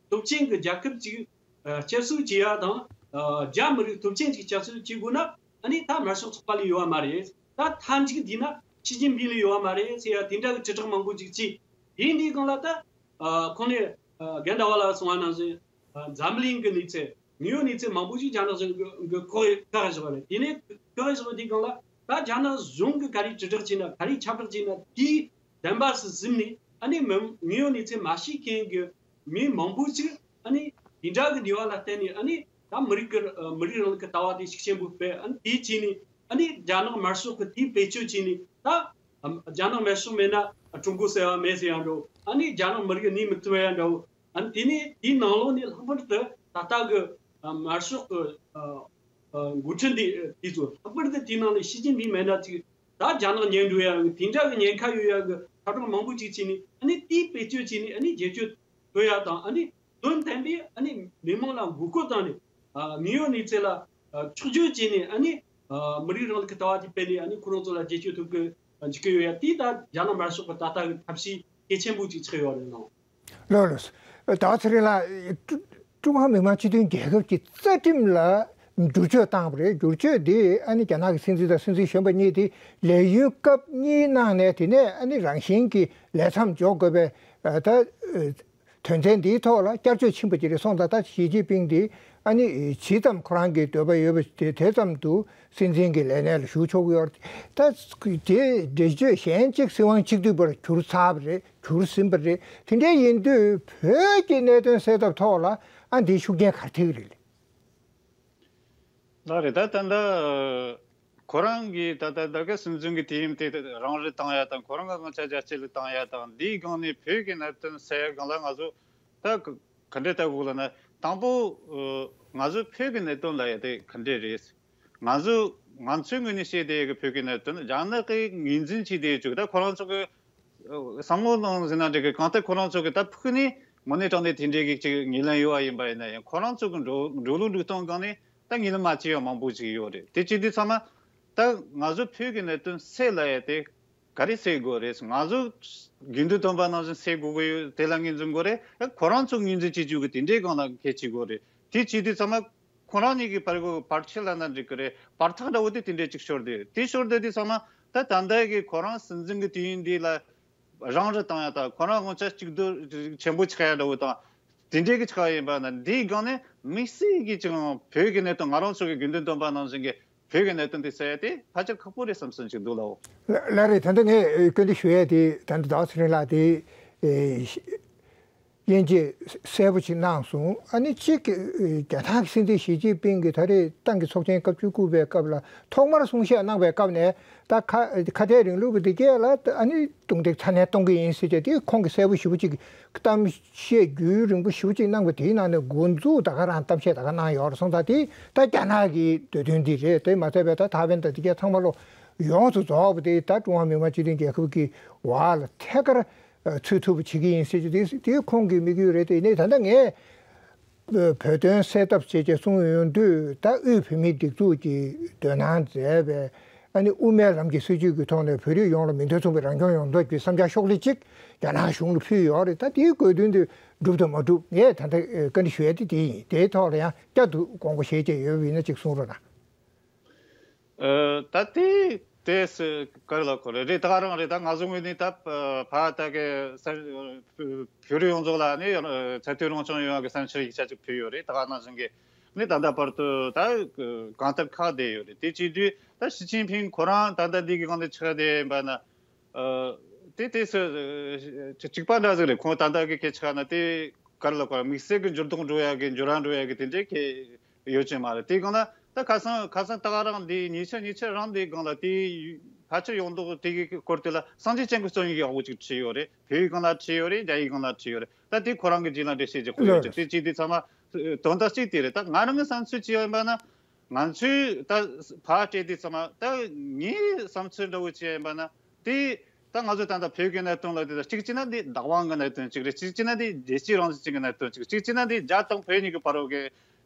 སྟོབས་ཆེན་གྱི་རྒྱལ་ཁབ་ཅིག་ཨ་བསྐྱར་གསོ་བྱེད་ཡ་དང་། ཨ་རྒྱ་མི་རིགས་སྟོབས་ཆེན་ཅིག་བསྐྱར་གསོ་བྱེད་དགོས་ན། ཨ་ནི་ད་དམར་ཤོག་ཚོགས་པ་ལས་ཡོད་པ་མ་རེད། ད་མཐའ་མཇུག་འདི་ན་ཞི་ཅིན་ཕིང་ལས་ཡོད་པ་མ་རེད་ཟེར་ཡ་དེ་འདྲ་གི་དྲིལ་བསྒྲགས་མང་པོ་ཅིག་བྱས། དེ་འདིའི་སྒང་ལ་ད་ཨ་ཁོང་ནས་ཨ་རྒན་ཟླ་བ་ལགས་གསུངས་པ་ནང་བཞིན། ཨ་འཛམ་གླིང་གི་གནས་ཚུལ། དངོས་ཡོད་གནས་ཚུལ་མང་པོ་ཞིག་རྒྱ་ནག་གཞུང་གི་གི་བཀག་བཀག་བཞག་པ་རེད། དེ་ནས་བཀག་བཞག་པ་དེའི་སྒང་ལ་ད་རྒྱ་ནག་གཞུང་གིས་ག་རེ་དྲིལ་བསྒྲགས་བྱས་ན། ག་རེ་ཁྱབ་བསྒྲགས་བྱས་ན། དེའི་བདེན་པ་སུ་གཟིམ་ནས། ཨ་ནི་མི་དངོས་ཡོད་གནས་ཚུལ་མ་ཤེས་མཁན་གྱི་མི་མང་པོ་ཅིག་ཨ་ནི་དེ་འདྲ་གི་ནུས་པ་ལ་བརྟེན་ནས། ཨ་ནི་ད་མི་རིགས་ཀྱི་ཨ་མི་རིགས་རིང་ལུགས་ཀྱི་ལྟ་བ་དེ་ཤུགས་ཆེན་པོ་སྤེལ། ཨ་ནི་དེ་བྱས་ནས། ཨ་ནི་རྒྱ་ནག་དམར་ཤོག་གིས་དེ་བེད་སྤྱོད་བྱས་ནས། ད་ཨ་རྒྱ་ནག་དམར་ཤོག་མེད་ན་ཀྲུང་གོ་ཟེར་བ་མེད་ཟེར་ཡ་འདྲ་བོ། ཨ་ནི་རྒྱ་ནག་མི་རིགས་གནས་མི་ཐུབ་ཡ་འདྲ་བོ། ཨ་ནི་དེ་ནས་དེའི་ནང་ལོགས་ནས་ལྷག་པར་དུ་ད་ལྟ་གི་ཨ་དམར་ཤོག་གི་ཨ་ཨ་འགོ་ཁྲིད་འདི་དེ་ཚོ། ལྷག་པར་དུ་དེའི་ནང་ནས་ཞི་ཅིན་ཕིང་མེད་ན་ཅིག་ད་རྒྱ་ནག་ཉན་འགྲོ་ཡ་གི་དེ་འདྲ་གི་ཉེན་ཁ་ཡོད་ཡ་གི་ཁྱབ་བསྒྲགས་མང་པོ་ཅིག་བྱས་ནས། ཨ་ནི་དེའི་བེད་སྤྱོད་བྱས་ནས། ཨ་ནི་རྒྱལ་སྤྱོད་གཏོད་ཡ་དང་། ཨ་ནི་དོན་དམ་པའི་ཨ་ནི་མི་མང་ལ་མགོ་སྐོར་བཏང་ནས། ཨ་དངོས་ཡོད་གནས་ཚུལ་ལ་ཨ་ཕྱོགས་བསྒྱུར་བྱས་ནས། ཨ་ནི་ཨ་མི་རིགས་རིང་ལུགས་ཀྱི་ལྟ་བ་དེ་སྤེལ་ནས། ཨ་ནི་ཁོ་རང་ཚོ་ལ་རྒྱལ་སྤྱོད་ཐོབ་གི་ འཇུག་གི་ཡོད་ཡ། དེ་ད་རྒྱ་ནག་དམར་ཤོག་གི་ད་ལྟ་གི་ཐབས་ཤེས་གལ་ཆེན་པོ་ཅིག་ཆགས་ཡོད་རེད་ལགས། ལགས་ལགས། ད་ཚེ་རིང་ལགས། ཀྲུང་ཧྭ་མི་དམངས་སྤྱི་མཐུན་རྒྱལ་ཁབ་ཀྱི་རྩ་ཁྲིམས་ལ་བསྒྱུར་བཅོས་བཏང་བ་རེད། བསྒྱུར་བཅོས་དེ་ཨ་ནི་རྒྱ་ནག་གི་སྲིད་འཛིན་དང་སྲིད་འཛིན་གཞོན་པ་གཉིས་དེ་ལས་ཡུན་སྐབས་གཉིས་གནང་ནས། དེ་ནས་ཨ་ནི་རང་བཞིན་གྱིས་ལས་མཚམས་འཇོག་དགོས་པའི་ད་དོན་ཚན་འདིའི་ཐོག་ལ་བསྐྱར་བཅོས་ཕྱིན་པ་ཅིག་རེད་སོང་ཙང་། ད་ཞི་ཅིན་ཕིང་དེ་ཨ་ནི་ཇི་ཙམ་ཁོ་རང་གི་འདོད་པ་ཡོད་པ་དེ་དེ་ཙམ་དུ་སྲིད་འཛིན་གྱི་ལས་གནས་ལ་ཞུགས་ཆོག་གི་ཡོད་རེད། ད་དེ་འགྲེལ་བརྗོད་གཞན་གཅིག་སྲིད་དབང་གཅིག་སྡུད་པར་གྱུར་ཚར་བ་རེད། གྱུར་ཟིན་པ་རེད། དེ་འདྲ་ཡིན་དུས་བོད་ཀྱི་གནད་དོན་སེལ་ཐབས་ཐོག་ལ་ཨ་འདིའི་ཤུགས་རྐྱེན་ག་རེ་ཐེབས་ཀྱི་རེད། ལགས་རེད། ད་ད་ལྟ་ཁོ་རང་གིས་ད་ལྟ་ད་ག་སྲིད་འཛིན་གྱི་དུས་ཡུན་དེ་རང་རེད་བཏང་ཡ་དང་། ཁོ་རང་གི་དབང་ཆ་རྒྱ་སྐྱེད་ལ་བཏང་ཡ་དང་། འདིའི་སྒང་ནས་བོད་ཀྱི་གནད་དོན་སེལ་ཡ་སྒང་ལ་ང་ཚོ་ད་ག་ག་འདྲས་ལྟ་དགོས་ལབ་ན། དང་པོ་ང་ཚོ་བོད་ཀྱི་གནད་དོན་ལབ་ཡ་དེ་ག་འདྲས་རེད། ང་ཚོ་ང་ཚོའི་ངོས་ནས་བཤད་བསྡད་ཡོད་གི་བོད་ཀྱི་གནད་དོན་རྒྱ་ནག་གིས་ངོས་འཛིན་བྱས་བསྡད་ཡོད་ཅིག་ད་ཁོ་རང་ཚོ་གི་བསམ་བློ་ནང་ཟིན་ན་འགྲིག་གི། གང་ལྟར་ཁོ་རང་ཚོ་གི་ད་ཕུགས་ནས་དངོས་གནས་དྲང་གནས་དེ་འདྲའི་གི་ཅིག་ངོས་ལེན་ཡོད་པ་ཡིན་པ་ཡིན་ན་ཡང་། ཁོ་རང་ཚོ་གི་འགྲོ་འགྲོ་ལུགས་འགྲོ་སྟངས་སྒང་ནས་ད་ངོས་ལེན་མ་བྱས་པ་མང་པོ་ཅིག་ཡོད་རེད། དེ་བྱེད་དུས་ཚང་མ་ད་ང་ཚོ་བོད་ཀྱི་གནད་དོན་སེལ་ལབ་ཡ་དེ་ག་རེ་སེལ་དགོས་རེད། ང་ཚོ་དགོས་འདུན་བཏོན་པ་ནང་བཞིན་སེལ་དགོས་ཀྱི་ཡོད། དེ་ལ་ངོས་འཛིན་དགོས་རེད། ཡང་ཁོ་རང་ཚོ་ངོས་འཛིན་བྱེད་རྒྱུ་གི་དེ་འདྲའི་སྒང་ལ་གལ་ཆེ་དགོས་རེད། དེ་བྱེད་དུས་ཚང་མ་ཁོ་རང་གཉིས་ཀྱི་བར་གྱི་བར་ཆད་ལབ་ན་འགྲིག་གི་རེད། བར་ཐག་འདྲ་བོ་དེ་དེ་འདྲའི་ཅིག་ཤོར་བསྡད་ཡོད། དེ་ཤོར་བསྡད་དུས་ཚང་མ་ད་ད་ལྟ་གི་ཁོ་རང་སྲིད་འཛིན་གྱི་དུས་ཡུན་འདི་ལ་རང་རེ་བཏང་ཡ་དང་། ཁོ་རང་དབང་ཆ་གཅིག་སྡུད་ཆེན་པོ་ཆགས་ཡ་འདྲ་བོ་དང་། དེ་འདྲའི་གི་ཆགས་ཡ་ཡིན་པ་ན། འདིའི་སྒང་ནས་དམིགས་བསལ་གྱི་ཅིག་བོད་ཀྱི་གནད་དོན་ང་རང་ཚོ་གི་དགོས་འདུན་བཏོན་པ་ནང་བཞིན་གྱི་བོད་ཀྱི་གནད་དོན་དེ་སེལ་ཡ་དེ་ཕལ་ཆེར་ཁག་པོ་རེད་བསམ་བསམ་ཅིག་འདུག་ལགས། ལགས་རེད། ད་ལྟ་ངས་བཀའ་འདྲི་ཞུ་ཡ་དེ་ད་ལྟ་ཟླ་བ་ཚེ་རིང་ལགས་དེ། དབྱེ་འབྱེད་གསལ་པོ་ཅིག་གནང་སོང་། ཨ་ནི་གཅིག་རྒྱ་ནག་གི་སྲིད་འཛིན་ཞི་ཅིན་ཕིང་གིས་ད་རེས་ཏང་གི་ཚོགས་ཆེན་སྐབས་བཅུ་དགུ་པའི་སྐབས་ལ་ཐོག་མར་གསུང་བཤད་གནང་བའི་སྐབས་ནས། ད་ཁ་ཁ་བྲལ་རིང་ལུགས་པ་འདི་གས་ལ་ཨ་ནི་རྡུང་རྡེག་ཚ་ནན་གཏོང་གི་ཡིན་ཟེར་བྱས་དེ་ཁོང་གིས་གསལ་པོ་ཞེ་པོ་ཅིག་གཏམ་བཤད་རྒྱུན་རིང་པོ་ཞེ་པོ་ཅིག་གནང་བ་དེའི་ནང་ནས་འགོ་འཛུགས་ད་ག་རང་གཏམ་བཤད་ད་ག་གནང་ཡོད་རེད་སོང་ཙང་། དེ་ད་རྒྱ་ནག་གི་འདོད་དོན་འདི་རེད། དེ་མ་ཚད་པའི་ད་ཐའེ་ཝན་དང་འདི་གས་ཚང་མ་ལོ་ཡོངས་སུ་རྫོགས་པ་དེ་ད་ཀྲུང་ཧྭ་མི་དམངས་སྤྱི་མཐུན་རྒྱལ་ཁབ་ཀྱི་འོག་ལ་ཐད་ཀར་ཚུད་ཐུབ་པ་བྱེད་ཀྱི་ཡིན་ཟེར་གྱི་དེ་དེ་ཁོང་གི་དམིགས་ཡུལ་རེད། དེ་ནས་ད་ལྟ་ངས་བོད་དོན་སེལ་ཐབས་བྱེད་ཅེས་གསུངས་ཡོང་དུས། ད་དབུས་བོད་མིའི་སྒྲིག་འཛུགས་ཀྱིས་འདོད་སྣང་མཛད་པའི་ཨ་ནི་དབུ་མའི་ལམ་གྱི་སྲིད་བྱུས་ཀྱི་ཐོག་ནས་བོད་རིགས་ཡོངས་ལ་མིང་དོན་མཚུངས་པའི་རང་སྐྱོང་ཡོང་ཐབས་ཀྱི་བསམ་འཆར་ཤོག་ལྷེ་གཅིག་རྒྱ་ནག་གཞུང་ལ་ཕུལ་ཡོད་རེད། ད་དེའི་དགོས་འདུན་དེ་འགྲུབ་དང་མ་འགྲུབ་ངས་ད་ལྟ་བཀའ་འདྲི་ཞུ་ཡ་དེ་དེ་ཡིན། དེའི་ཐོག་ལ་ཡང་བསྐྱར་དུ་དགོངས་པ་བཞེས་བྱས་ཡོད་པ་ཡིན་ན་གཅིག་གསུང་རོགས་གནང་། ཨ། ད་དེ་དེ་སུ་ག་རེ་ལབ་དགོས་རེད། རེད། ད་ག་རང་རེད། ད་ང་ཚོ་ངོས་ནས་ད་ཕ་ད་གི་ས་བོད་རིགས་ཡོངས་རྫོགས་ལ་ནི་ཚད་མཐོའི་རང་སྐྱོང་ཡོང་བ་གི་བསམ་འཆར་ཡིག་ཆ་ཅིག་ཕུལ་ཡོད་རེད། ད་ག་ནང་བཞིན་གི་ནི་ད་ལྟ་བར་དུ་ད་གང་ལྟར་ཁག་བསྡད་ཡོད་རེད། དེ་བྱེད་དུས་ད་ཞི་ཅིན་ཕིང་ཁོ་རང་ད་ལྟ་འདི་གི་སྒང་དུ་ཆགས་བསྡད་ཡིན་པ་ན། ཨ། དེ་དེ་སུ་གཅིག་པ་འདྲ་ཟིག་རེད། ཁོང་ད་ལྟ་གི་སྐད་ཆ་ན་དེ་ག་རེ་ལབ་དགོས། དམིགས་བསལ་གི་འགྱུར་ལྡོག་འགྲོ་ཡ་གི་འགྱུར་བ་འགྲོ་ཡ་གི་དེ་འདྲའི་གི་ཡོད་ཀྱི་མ་རེད། དེ་སྒང་ལ་ད་ཁ་སང་ཁ་སང་ད་ག་རང་དེ་ཉེ་ཆར་ཉེ་ཆར་རང་དེ་སྒང་ལ་དེ་ཕལ་ཆེར་ཡོང་མདོག་དེ་གི་སྐོར་དེ་ལ་སངས་རྒྱས་བསྟན་པའི་རྩོམ་ཡིག་ཡག་པོ་ཅིག་བྲིས་ཡོད་རེད། བོད་ཡིག་སྒང་ལ་བྲིས་ཡོད་རེད། རྒྱ་ཡིག་སྒང་ལ་བྲིས་ཡོད་རེད། ད་དེ་ཁོ་རང་གི་རྗེས་ལ་འགྲེལ་བཤད་རྒྱག་དགོས་ཡོད་ཀྱི། དེ་བྱས་དུས་ཚང་མ་དོན་དག་གཅིག་དེ་རེད། ད་ང་རང་གི་བསམ་ཚུལ་བྱས་ཡིན་པ་ན། ང་ཚོས་ད་ཕར་སྤྲད་དུས་ཚང་མ་ད་ངའི་བསམ་ཚུལ་འདྲ་བོ་བྱས་ཡིན་པ་ན། དེ་ད་ང་ཚོ་ད་ལྟ་བོད་ཀྱི་གནད་དོན་ལ་དེ་ད་གཅིག་བྱས་ན་འདི་བདག་དབང་གི་གནད་དོན་གཅིག་རེད། གཅིག་བྱས་ན་འདི་རྒྱལ་སྤྱིའི་རང་བཞིན་ཅན་གྱི་གནད་དོན་གཅིག་གཅིག་བྱས་ན་འདི་རྒྱ་དང་བོད་གཉིས་ཀྱི་བར་བ་གི་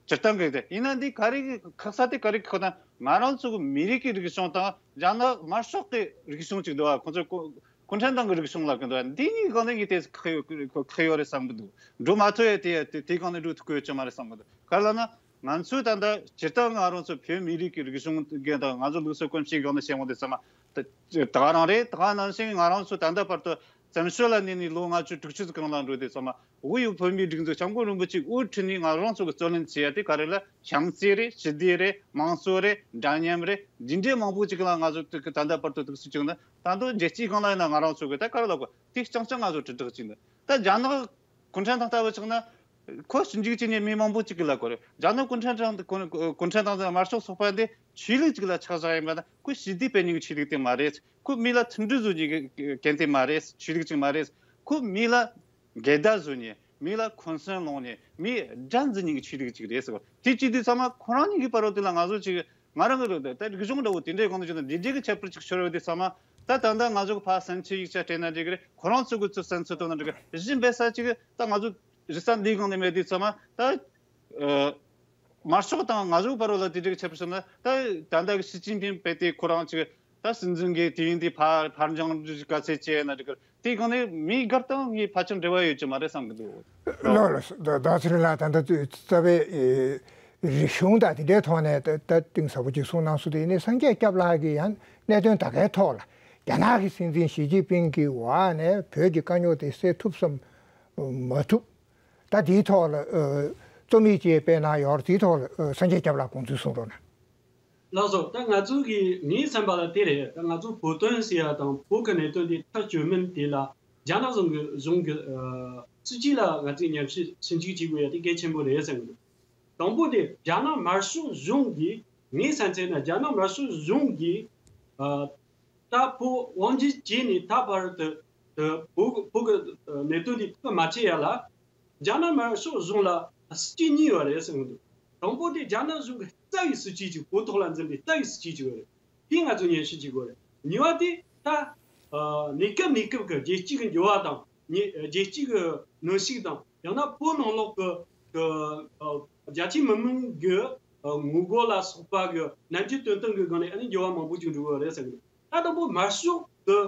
སྤྱིར་བཏང་གི་དེ་ཡིན་ན། འདི་ག་རེ་གི་ཁག་ས་དེ་ག་རེ་ཁག་ན། ང་རང་ཚོ་གི་མི་རིགས་ཀྱི་རིག་གཞུང་དང་རྒྱ་ནག་དམར་ཤོག་གི་རིག་གཞུང་གཅིག་འདུག་བ། ཁོང་ཚོ་གུང་གུང་ཁྲན་ཏང་གི་རིག་གཞུང་ལབ་ཀྱི་འདུག་བ། འདི་གཉིས་སྒང་ནས་ངས་དེ་ཁག་ཡོད་ཁག་ཡོད་རེད་བསམ་གྱི་འདུག་འགྲོ་མ་ཐུབ་ཡ་དེ་དེ་དེ་སྒང་ནས་འགྲོ་ཐུབ་ཀྱི་ཡོད་ཀྱི་མ་རེད་བསམ་གྱི་འདུག་ག་རེ་ལབ་ན། ང་ཚོས་ད་ལྟ་སྤྱིར་བཏང་ང་རང་ཚོ་བོད་མི་རིགས་ཀྱི་རིག་གཞུང་དང་ང་ཚོ་ལུགས་སྲོལ་གོམས་གཤིས་སྒང་ནས་བཤད་ཡོང་དུས་ཚང་མ་ད་ད་ག་རང་རེད། ད་ག་ནང་བཞིན་ང་རང་ཚོ་ད་ལྟ་བར་དུ་བཙན་བྱོལ་ལ་གནས་ནས་ལོ་ལྔ་བཅུ་དྲུག་ཅུ་ཙམ་གང་ལ་འགྲོ་དུས་ཚང་མ་དབུས་བོད་མིའི་སྒྲིག་འཛུགས་སྐྱབས་མགོན་རིན་པོ་ཆེས་དབུ་ཁྲིད་ནས་ང་རང་ཚོ་གི་རྩོད་ལེན་བྱས་ཡ་དེ་ག་རེ་ལ་བྱམས་བརྩེ་རེད། ཞི་བདེ་རེད། དམངས་གཙོ་རེད། འདྲ་མཉམ་རེད། འདི་འདྲའི་མང་པོ་ཅིག་ལ་ང་ཚོ་ད་ལྟ་བར་དུ་ཐུགས་སུ་བཅུག་ན། ད་དུང་རྒྱལ་སྤྱིའི་སྒང་ལ་ཡིན་ན་ང་རང་ཚོ་གི་ད་ག་རེ་ལབ་དགོས། དེ་རྐྱང་རྐྱང་ང་ཚོ་དྲིལ་བསྒྲགས་བྱས་ནས། ད་རྒྱ་ནག་གུང་ཁྲན་ཏང་ལྟ་བུ་ཆགས་ན། ཁོ་ཞིབ་འཇུག་བྱེད་མཁན་མི་མང་པོ་ཅིག་གིས་ལབ་ཀྱི་རེད། རྒྱ་ནག་གུང་ཁྲན་ཏང་གུང་གུང་ཁྲན་ཏང་དང་དམར་ཤོག་ཚོགས་པ་འདི་ཆོས་ལུགས་ཅིག་ལ་ཆགས་བཞག་ཡིན་པ་ན། ཁོ་ཞི་བདེ་སྤེལ་མཁན་གྱི་ཆོས་ལུགས་དེ་མ་རེད། ཁོ་མི་ལ་མཐུན་སྒྲིལ་བཟོ་མཁན་གྱི་འགན་དེ་མ་རེད། ཆོས་ལུགས་ཅིག་མ་རེད། ཁོ་མི་ལ་འགལ་ཟླ་བཟོ་མཁན། མི་ལ་འཁོན་སེམས་སློང་མཁན། མི་དགྲ་འཛིན་མཁན་གྱི་ཆོས་ལུགས་ཅིག་རེད་ཟེར་བ། དེ་བྱེད་དུས་ཚང་མ་ཁོ་རང་གཉིས་ཀྱི་བར་དུ་དེ་ལ་ང་ཚོ་ཅིག་ང་རང་གི་རེད། ད་རིག་གཞུང་འདྲ་བོ་དེ་འདྲའི་སྒང་དུ་བྱུང་ན་འདི་འདྲའི་གི་ཁྱད་པར་ཅིག་ཤོར་བ་དེ་ཚང་མ། ད་ད་ལྟ་ང་ཚོ་གི་ཕར་བསམ་ཚུལ་ཡིག་ཆ་སྤྲད་ན་འགྲིག་གི་རེད། ཁོ་རང་ཚོ་གི་ཚུར་བསམ་ཚུལ་བཏོན་ན་འགྲིག་གི་རེད། གཞི་འབད་ས་ཅིག་ད་ང་ཚོ་རེས་གཟའ་འདིའི་སྒང་ནས་མེད་དུས་ཚང་མ་ད། ཨ། དམར་ཤོག་དང་ང་ཚོའི་བར་ལ་དེ་འདྲའི་ཁྱད་པར་བྱུང་ན། ད་ད་ལྟ་གི་ཞི་ཅིན་ཕིང་དཔེ་དེ་ཁོ་རང་ཅིག་ ད་སྲིད་འཛིན་གྱིས་དུས་ཡུན་དེ་ཕར་ཕར་འགྱངས་རྒྱུའི་དཀའ་ཚེགས་ཅི་ཡོད་ན་འགྲིག་གི་རེད། དེའི་སྒང་ནས་མིའི་སྒེར་དང་ངའི་ཕལ་ཆེར་འབྲེལ་བ་ཡོད་ཀྱི་མ་རེད་བསམ་གྱི་འདུག་ལགས་ལགས་སོ། ད་ད་ཚེ་རིང་ལགས། ད་ལྟ་ཚོས་རྩ་བའི་ཨེ་རིག་གཞུང་དང་དེ་འདྲའི་ཐོག་ནས་ད་ད་གཏིང་ཟབ་པོ་ཅིག་གསུངས་གནང་སོང་། དེ་ནས་སངས་རྒྱས་སྐྱབས་ལགས་ཀྱིས་ཡང་གནད་དོན་ད་གའི་ཐོག་ལ་རྒྱ་ནག་གི་སྲིད་འཛིན་ཞི་ཅིན་ཕིང་གི་འོག་ནས་བོད་ཀྱི་དཀའ་རྙོག་དེ་སེལ་ཐུབ་སམ་མ་ཐུབ། ད་དེའི་ཐོག་ལ་ཨ་རྩོམ་ཡིག་ཅིག་སྤེལ་གནང་ཡོད་རེད། དེའི་ཐོག་ལ་ཨ་སངས་རྒྱས་སྐྱབས་ལགས་དགོངས་ཚུལ་གསུང་རོགས་གནང་། ལགས་སོ། ད་ང་ཚོ་གི་ངའི་བསམ་པ་ལ་དེ་རེད། ད་ང་ཚོ་བོད་དོན་ཟེར་ཡ་དང་བོད་ཀྱི་གནད་དོན་དེ་ཐག་གཅོད་མིན་དེ་ལ་རྒྱ་ནག་གཞུང་གི་གཞུང་གི་ཨ་སྲིད་ཇུས་ལ་ང་ཚོས་ཉམས་ཞིབ་ཞིབ་འཇུག་བྱེད་དགོས་ཡ་དེ་གལ་ཆེན་པོ་རེད་བསམ་གི་འདུག་དང་པོ་དེ་རྒྱ་ནག་དམར་ཤོག་གཞུང་གིས། ངའི་བསམ་ཚུལ་ན་རྒྱ་ནག་དམར་ཤོག་གཞུང་གིས་ཨ་ད་བོད་དབང་སྒྱུར་བྱས་ནས་ད་བར་དུ་དུ་བོད་བོད་ཀྱི་གནད་དོན་དེ་ཐག་མ་ཆོད་ཡ་ལ། རྒྱ་ནག་དམར་ཤོག་གཞུང་ལ་སྲིད་ཇུས་གཉིས་ཡོད་རེད་ཟེར་གི་འདུག་དང་པོ་དེ་རྒྱ་ནག་གཞུང་གི་རྩ་བའི་སྲིད་ཇུས་ཅིག་བོད་ཐོག་ལ་འཛིན་པའི་རྩ་བའི་སྲིད་ཇུས་ཅིག་ཡོད་རེད། དེ་ང་ཚོ་ཉམས་ཞིབ་བྱེད་དགོས་རེད། གཉིས་པ་དེ་ད་ཨ་གནས་སྐབས་གནས་སྐབས་ཀྱི་རྒྱལ་སྤྱི་གི་འགྱུར་བ་དང་། ནི་རྒྱལ་སྤྱི་གི་གནོན་ཤུགས་དང་། ཡང་ན་བོད་ནང་ལོགས་ཀྱི་ཀྱི་ཨ་རྒྱ་ཆེ་མི་མང་གི་ཨ་ངོ་རྒོལ་ལ་སོགས་པ་གི་རྣམ་འགྱུར་སྟོན་སྟངས་ཀྱི་སྒང་ནས་ཨ་ནི་འགྱུར་བ་མང་པོ་ཅིག་འགྲོ་གི་ཡོད་རེད་ཟེར་གི་འདུག་ད་དང་པོ་དམར་ཤོག་གི་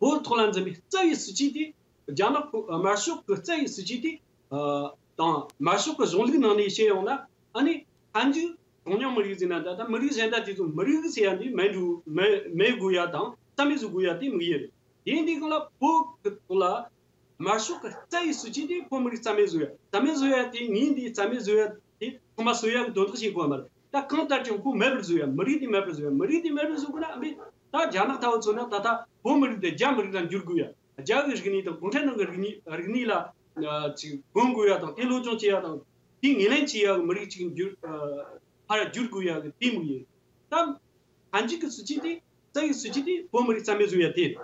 བོད་ཐོག་ལ་འཛིན་པའི་རྩ་བའི་སྲིད་ཇུས་དེ། རྒྱ་ནག་གི་དམར་ཤོག་གི་རྩ་བའི་སྲིད་ཇུས་དེ་ཨ་དང་དམར་ཤོག་གི་གཞུང་ལུགས་ནང་ནས་བཤད་ཡོང་ན། ཨ་ནི་ཕན་ཚུན་གྲངས་ཉུང་མི་རིགས་ཟེར་ན་འདྲ། ད་མི་རིགས་གཞན་དག་དེ་ཚོ་མི་རིགས་ཟེར་ཡ་འདི་མེད་འགྲོ་མེད་མེད་དགོས་ཡ་དང་རྩ་མེད་བཟོ་དགོས་ཡ་དེ་དམིགས་ཡུལ་རེད། དེ་འདི་སྒང་ལ་བོད་ཀྱི་ཐོག་ལ་དམར་ཤོག་གི་རྩ་བའི་སྲིད་ཇུས་དེ་བོད་མི་རིགས་རྩ་མེད་བཟོ་ཡ། རྩ་མེད་བཟོ་ཡ་དེ་ངས་འདི་རྩ་མེད་བཟོ་ཡ་དེ་ཚང་མ་བཟོ་ཡ་གི་དོན་དག་བྱེད་དགོས་མ་རེད། ད་གང་ལྟར་ཀྱང་ཁོ་མེད་པར་བཟོ་ཡ། མི་རིགས་དེ་མེད་པར་བཟོ་ཡ། མི་རིགས་དེ་མེད་པར་བཟོ་དགོས་ན། ཨ་མི་ད་རྒྱ་ནག་ལྟ་བུ་མཚོན་ན་ད་ལྟ་བོད་མི་རིགས་དེ་རྒྱ་མི་རིགས་ལ་འགྱུར་དགོས་ཡ། རྒྱ་གི་རིག་གནས་དང་གུང་ཁྲན་ཏང་གི་རིག་གནས་རིག་གནས་ལ་ཨ་ཅིག་གོམས་དགོས་ཡ་དང་། དེ་སློབ་སྦྱོང་བྱེད་ཡ་དང་། དེ་ངོས་ལེན་བྱེད་ཡ་གི་མི་རིགས་ཅིག་འགྱུར་ཨ་ཕར་བསྒྱུར་དགོས་ཡ་གི་དེ་དམིགས་ཡུལ། ད་ཕན་ཚུན་གི་སྲིད་ཇུས་དེ། རྩ་བའི་སྲིད་ཇུས་དེ་བོད་མི་རིགས་རྩ་མེད་བཟོ་ཡ་དེ་རེད།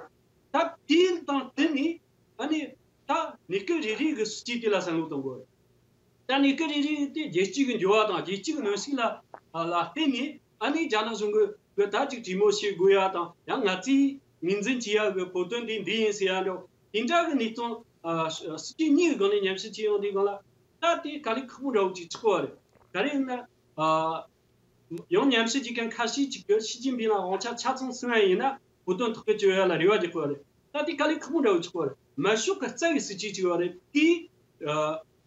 ད་དེ་དང་བསྟུན་ནས་ཨ་ནི་ད་གནས་སྐབས་རེ་རེ་གི་སྲིད་ཇུས་དེ་ལ་བསམ་བློ་གཏོང་དགོས་རེད། ད་གནས་སྐབས་རེ་རེ་དེ་རྒྱལ་སྤྱི་གི་འགྱུར་བ་དང་རྒྱལ་སྤྱི་གི་གནོན་ཤུགས་ལ་ལ་བརྟེན་ནས། ཨ་ནི་རྒྱ་ནག་གཞུང་གི་གི་ད་ཅིག་གྲོས་མོལ་བྱེད་དགོས་ཡ་དང་། ཡང་ང་ཚོས་ངོས་འཛིན་བྱེད་ཡ་གི་བོད་དོན་འདི་འདི་ཡིན་ཟེར་ཡ་འདྲ་དེ་འདྲ་གི་གནས་སྟངས་ཨ་སྲིད་ཇུས་གཉིས་ཀྱི་སྒང་ནས་ཉམས་ཞིབ་བྱེད་ཡོང་དུས་སྒང་ལ། ད་དེ་དཀའ་ལས་ཁག་པོ་འདྲ་བོ་ཅིག་ཆགས་པ་རེད། ག་རེ་ཡིན་ན་ཨ། ཡང་ཉམས་ཞིབ་བྱེད་མཁན་ཁ་ཤས་ཅིག་གིས་ཞི་ཅིན་ཕིང་ལ་དབང་ཆ་ཆ་ཚང་ཟིན་པ་ཡིན་ན་བོད་དོན་ཐག་གཅོད་ཡ་ལ་རེ་བ་རྒྱག་གི་ཡོད་རེད། ད་དེ་དཀའ་ལས་ཁག་པོ་འདྲ་བོ་ཆགས་པ་རེད། དམར་ཤོག་གི་རྩ་བའི་སྲིད་ཇུས་ཅིག་ཡོད་རེད། དེ་ཨ་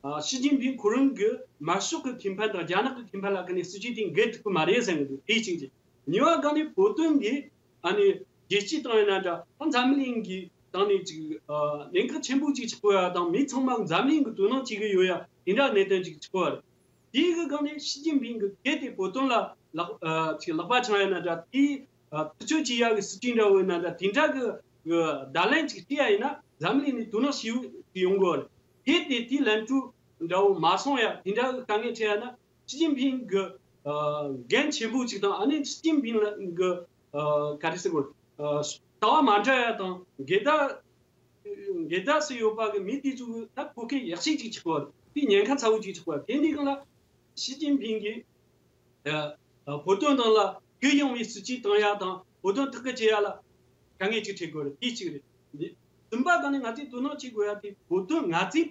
ཨ་ཞི་ཅིན་ཕིང་ཁོ་རང་གི་དམར་ཤོག་གི་ཁེ་ཕན་དང་རྒྱ་ནག་གི་ཁེ་ཕན་ལ་ཁ་ནས་སྲིད་ཇུས་དེ་འགལ་ཐུབ་ཀྱི་མ་རེད་བསམ་གི་འདུག་དེ་གཅིག་བྱས། གཉིས་པ་སྒང་ནས་བོད་དོན་འདི་ཨ་ནི་རྒྱལ་སྤྱིའི་སྟེང་ཡིན་ན་འདྲ། ད་འཛམ་གླིང་གི་སྟེང་ནས་ཅིག་ཨ་ཉེན་ཁ་ཆེན་པོ་ཅིག་ཆགས་ཡོད་ཡ་དང་། མི་ཚང་མ་འཛམ་གླིང་གི་དོ་སྣང་བྱེད་ཀྱི་ཡོད་ཡ་དེ་འདྲ་གནད་དོན་ཅིག་ཆགས་ཡོད་རེད། དེའི་གི་སྒང་ནས་ཞི་ཅིན་ཕིང་གིས་གལ་ཏེ་བོད་དོན་ལ་ལག་ཨ་ཅིག་ལག་པ་འཆང་ཡ་ན་འདྲ། དེའི་ཨ་ཐག་གཅོད་བྱེད་ཡ་གི་སྲིད་ཇུས་འདྲ་བོ་ཡིན་ན་འདྲ། དེ་འདྲ་གི་གི་བརྡ་ལན་ཅིག་སྤྲད་ཡ་ཡིན་ན་འཛམ་གླིང་ནས་དོ་སྣང་ཞེ་པོ་ཅིག་ཡོང་གི་ཡོད་རེད། གལ་ཏེ་དེའི་ལན་འཕྲོད་འདྲ་བོ་མ་སོང་ཡ། དེ་འདྲ་གི་དཀའ་ངལ་འཕྲད་ཡ་ན། ཞི་ཅིན་ཕིང་གི་ཨ་འགན་ཆེན་པོ་ཅིག་དང་། ཨ་ནི་ཞི་ཅིན་ཕིང་ལ་གི་ཨ་ག་རེ་ཟེར་དགོས། ཨ་ལྟ་བ་མ་འདྲ་ཡ་དང་འགལ་ཟླ་འགལ་ཟླ་སུ་ཡོད་པ་གི་མི་དེ་ཚོ་གི་ད་གོ་སྐབས་ཡག་ཤོས་ཅིག་ཆགས་པ་རེད། དེ་ཉེན་ཁ་ཚ་བོ་ཅིག་ཆགས་པ་རེད། དེ་འདི་སྒང་ལ་ཞི་ཅིན་ཕིང་གིས་ཨ་ཨ་བོད་དོན་ནང་ལ་གུ་ཡངས་པའི་སྲིད་ཇུས་བཏང་ཡ་དང་བོད་དོན་ཐག་གཅོད་བྱེད་ཡ་ལ་དཀའ་ངལ་ཅིག་འཕྲད་དགོས་རེད། དེ་གཅིག་རེད། གཉིས་གསུམ་པ་སྒང་ནས་ང་ཚོས་དོ་སྣང་བྱེད་དགོས་ཡ་དེ་བོད་དོན་ང་ཚོའི་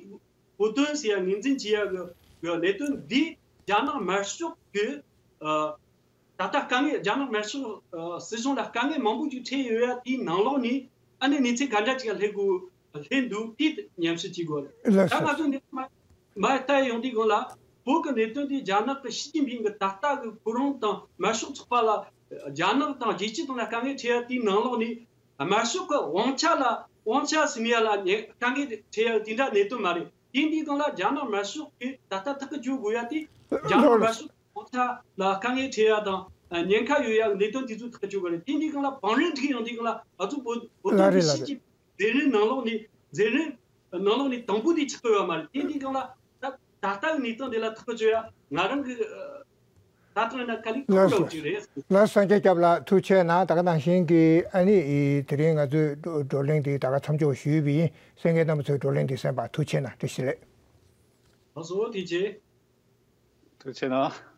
བོད་དོན་ཟེར་ཡ་ངོས་འཛིན་བྱེད་ཡ་གི་གི་ལས་དོན་འདི་རྒྱ་ནག་དམར་ཤོག་གི་ཨ་ད་ལྟ་དཀའ་ངལ། རྒྱ་ནག་དམར་ཤོག་ཨ་སྲིད་གཞུང་ལ་དཀའ་ངལ་མང་པོ་ཞིག་འཕྲད་ཡོད་ཡ་དེའི་ནང་ལོགས་ནས་ཨ་ནི་གནས་ཚུལ་ག་འདྲ་ཅིག་སླེབས་དགོས་སླེབས་འདུག་དེ་ཉམས་ཞིབ་བྱེད་དགོས་རེད། ལགས་ད་སོ། ང་ཚོ་འདི་མ་མ་ལྟ་ཡོང་དུས་སྒང་ལ་བོད་ཀྱི་གནད་དོན་དེ་རྒྱ་ནག་གི་ཞི་ཅིན་ཕིང་གི་ད་ལྟ་གི་ཁོ་རང་དང་དམར་ཤོག་ཚོགས་པ་ལ་རྒྱ་ནག་དང་རྒྱལ་སྤྱི་དང་ལ་དཀའ་ངལ་འཕྲད་ཡ་དེའི་ནང་ལོགས་ནས། དམར་ཤོག་གི་དབང་ཆ་ལ་དབང་ཆ་ཟིན་ཡ་ལ་ཉེན་དཀའ་ངལ་འཕྲད་ཡ་དེ་འདྲ་གནད་དོན་མ་རེད། དེ་འདིའི་སྒང་ལ་རྒྱ་ནག་དམར་ཤོག་གིས་ད་ལྟ་ཐག་གཅོད་དགོས་ཡ་དེ་རྒྱ་ནག་དམར་ཤོག་དབང་ཆ་ལ་དཀའ་ངལ་འཕྲད་ཡ་དང་ཉེན་ཁ་ཡོད་ཡ་གནད་དོན་དེ་ཚོ་ཐག་གཅོད་དགོས་རེད། དེ་འདིའི་སྒང་ལ་བང་རིམ་སྒྲིག་ཡོང་དུས་སྒང་ལ་ང་ཚོ་བོད་བོད་དོན་ལ་དེ་རེད་ལ་ཞི་རེད། ཅིང་འཛིན་རིམ་ནང་ལོགས་ནས་འཛིན་རིམ་ནང་ལོགས་ནས་དང་པོ་དེ་ཆགས་ཡོད་མ་རེད། དེ་འདིའི་སྒང་ལ་ད་ད་ལྟ་གི་གནས་སྟངས་དེ་ལ་ཐག་གཅོད་ཡ་ང་རང་གི་ད་ཐོན་ན་དཀའ་ལས་ཁག་པོ་ཅིག་རེད། ལགས་སོ། སངས་རྒྱས་སྐྱབས་ལགས་ཐུགས་རྗེ་ཆེ་གནང་། ད་ག་ནང་བཞིན་གྱི་ཨ་ནི་དེ་རིང་ང་ཚོའི་བགྲོ་བགྲོ་གླེང་འདི་ད་ག་མཚམས་འཇོག་ཞུས་པ་ཡིན། གསན་མཁན་རྣམ་པ་ཚོས་བགྲོ་གླེང་འདི་གསན་པར་ཐུགས་རྗེ་ཆེ་གནང་། བཀྲ་ཤིས་བདེ་ལེགས། ལགས་སོ། ཐུགས་རྗེ་ཆེ། ཐུགས་རྗེ་ཆེ་གནང་།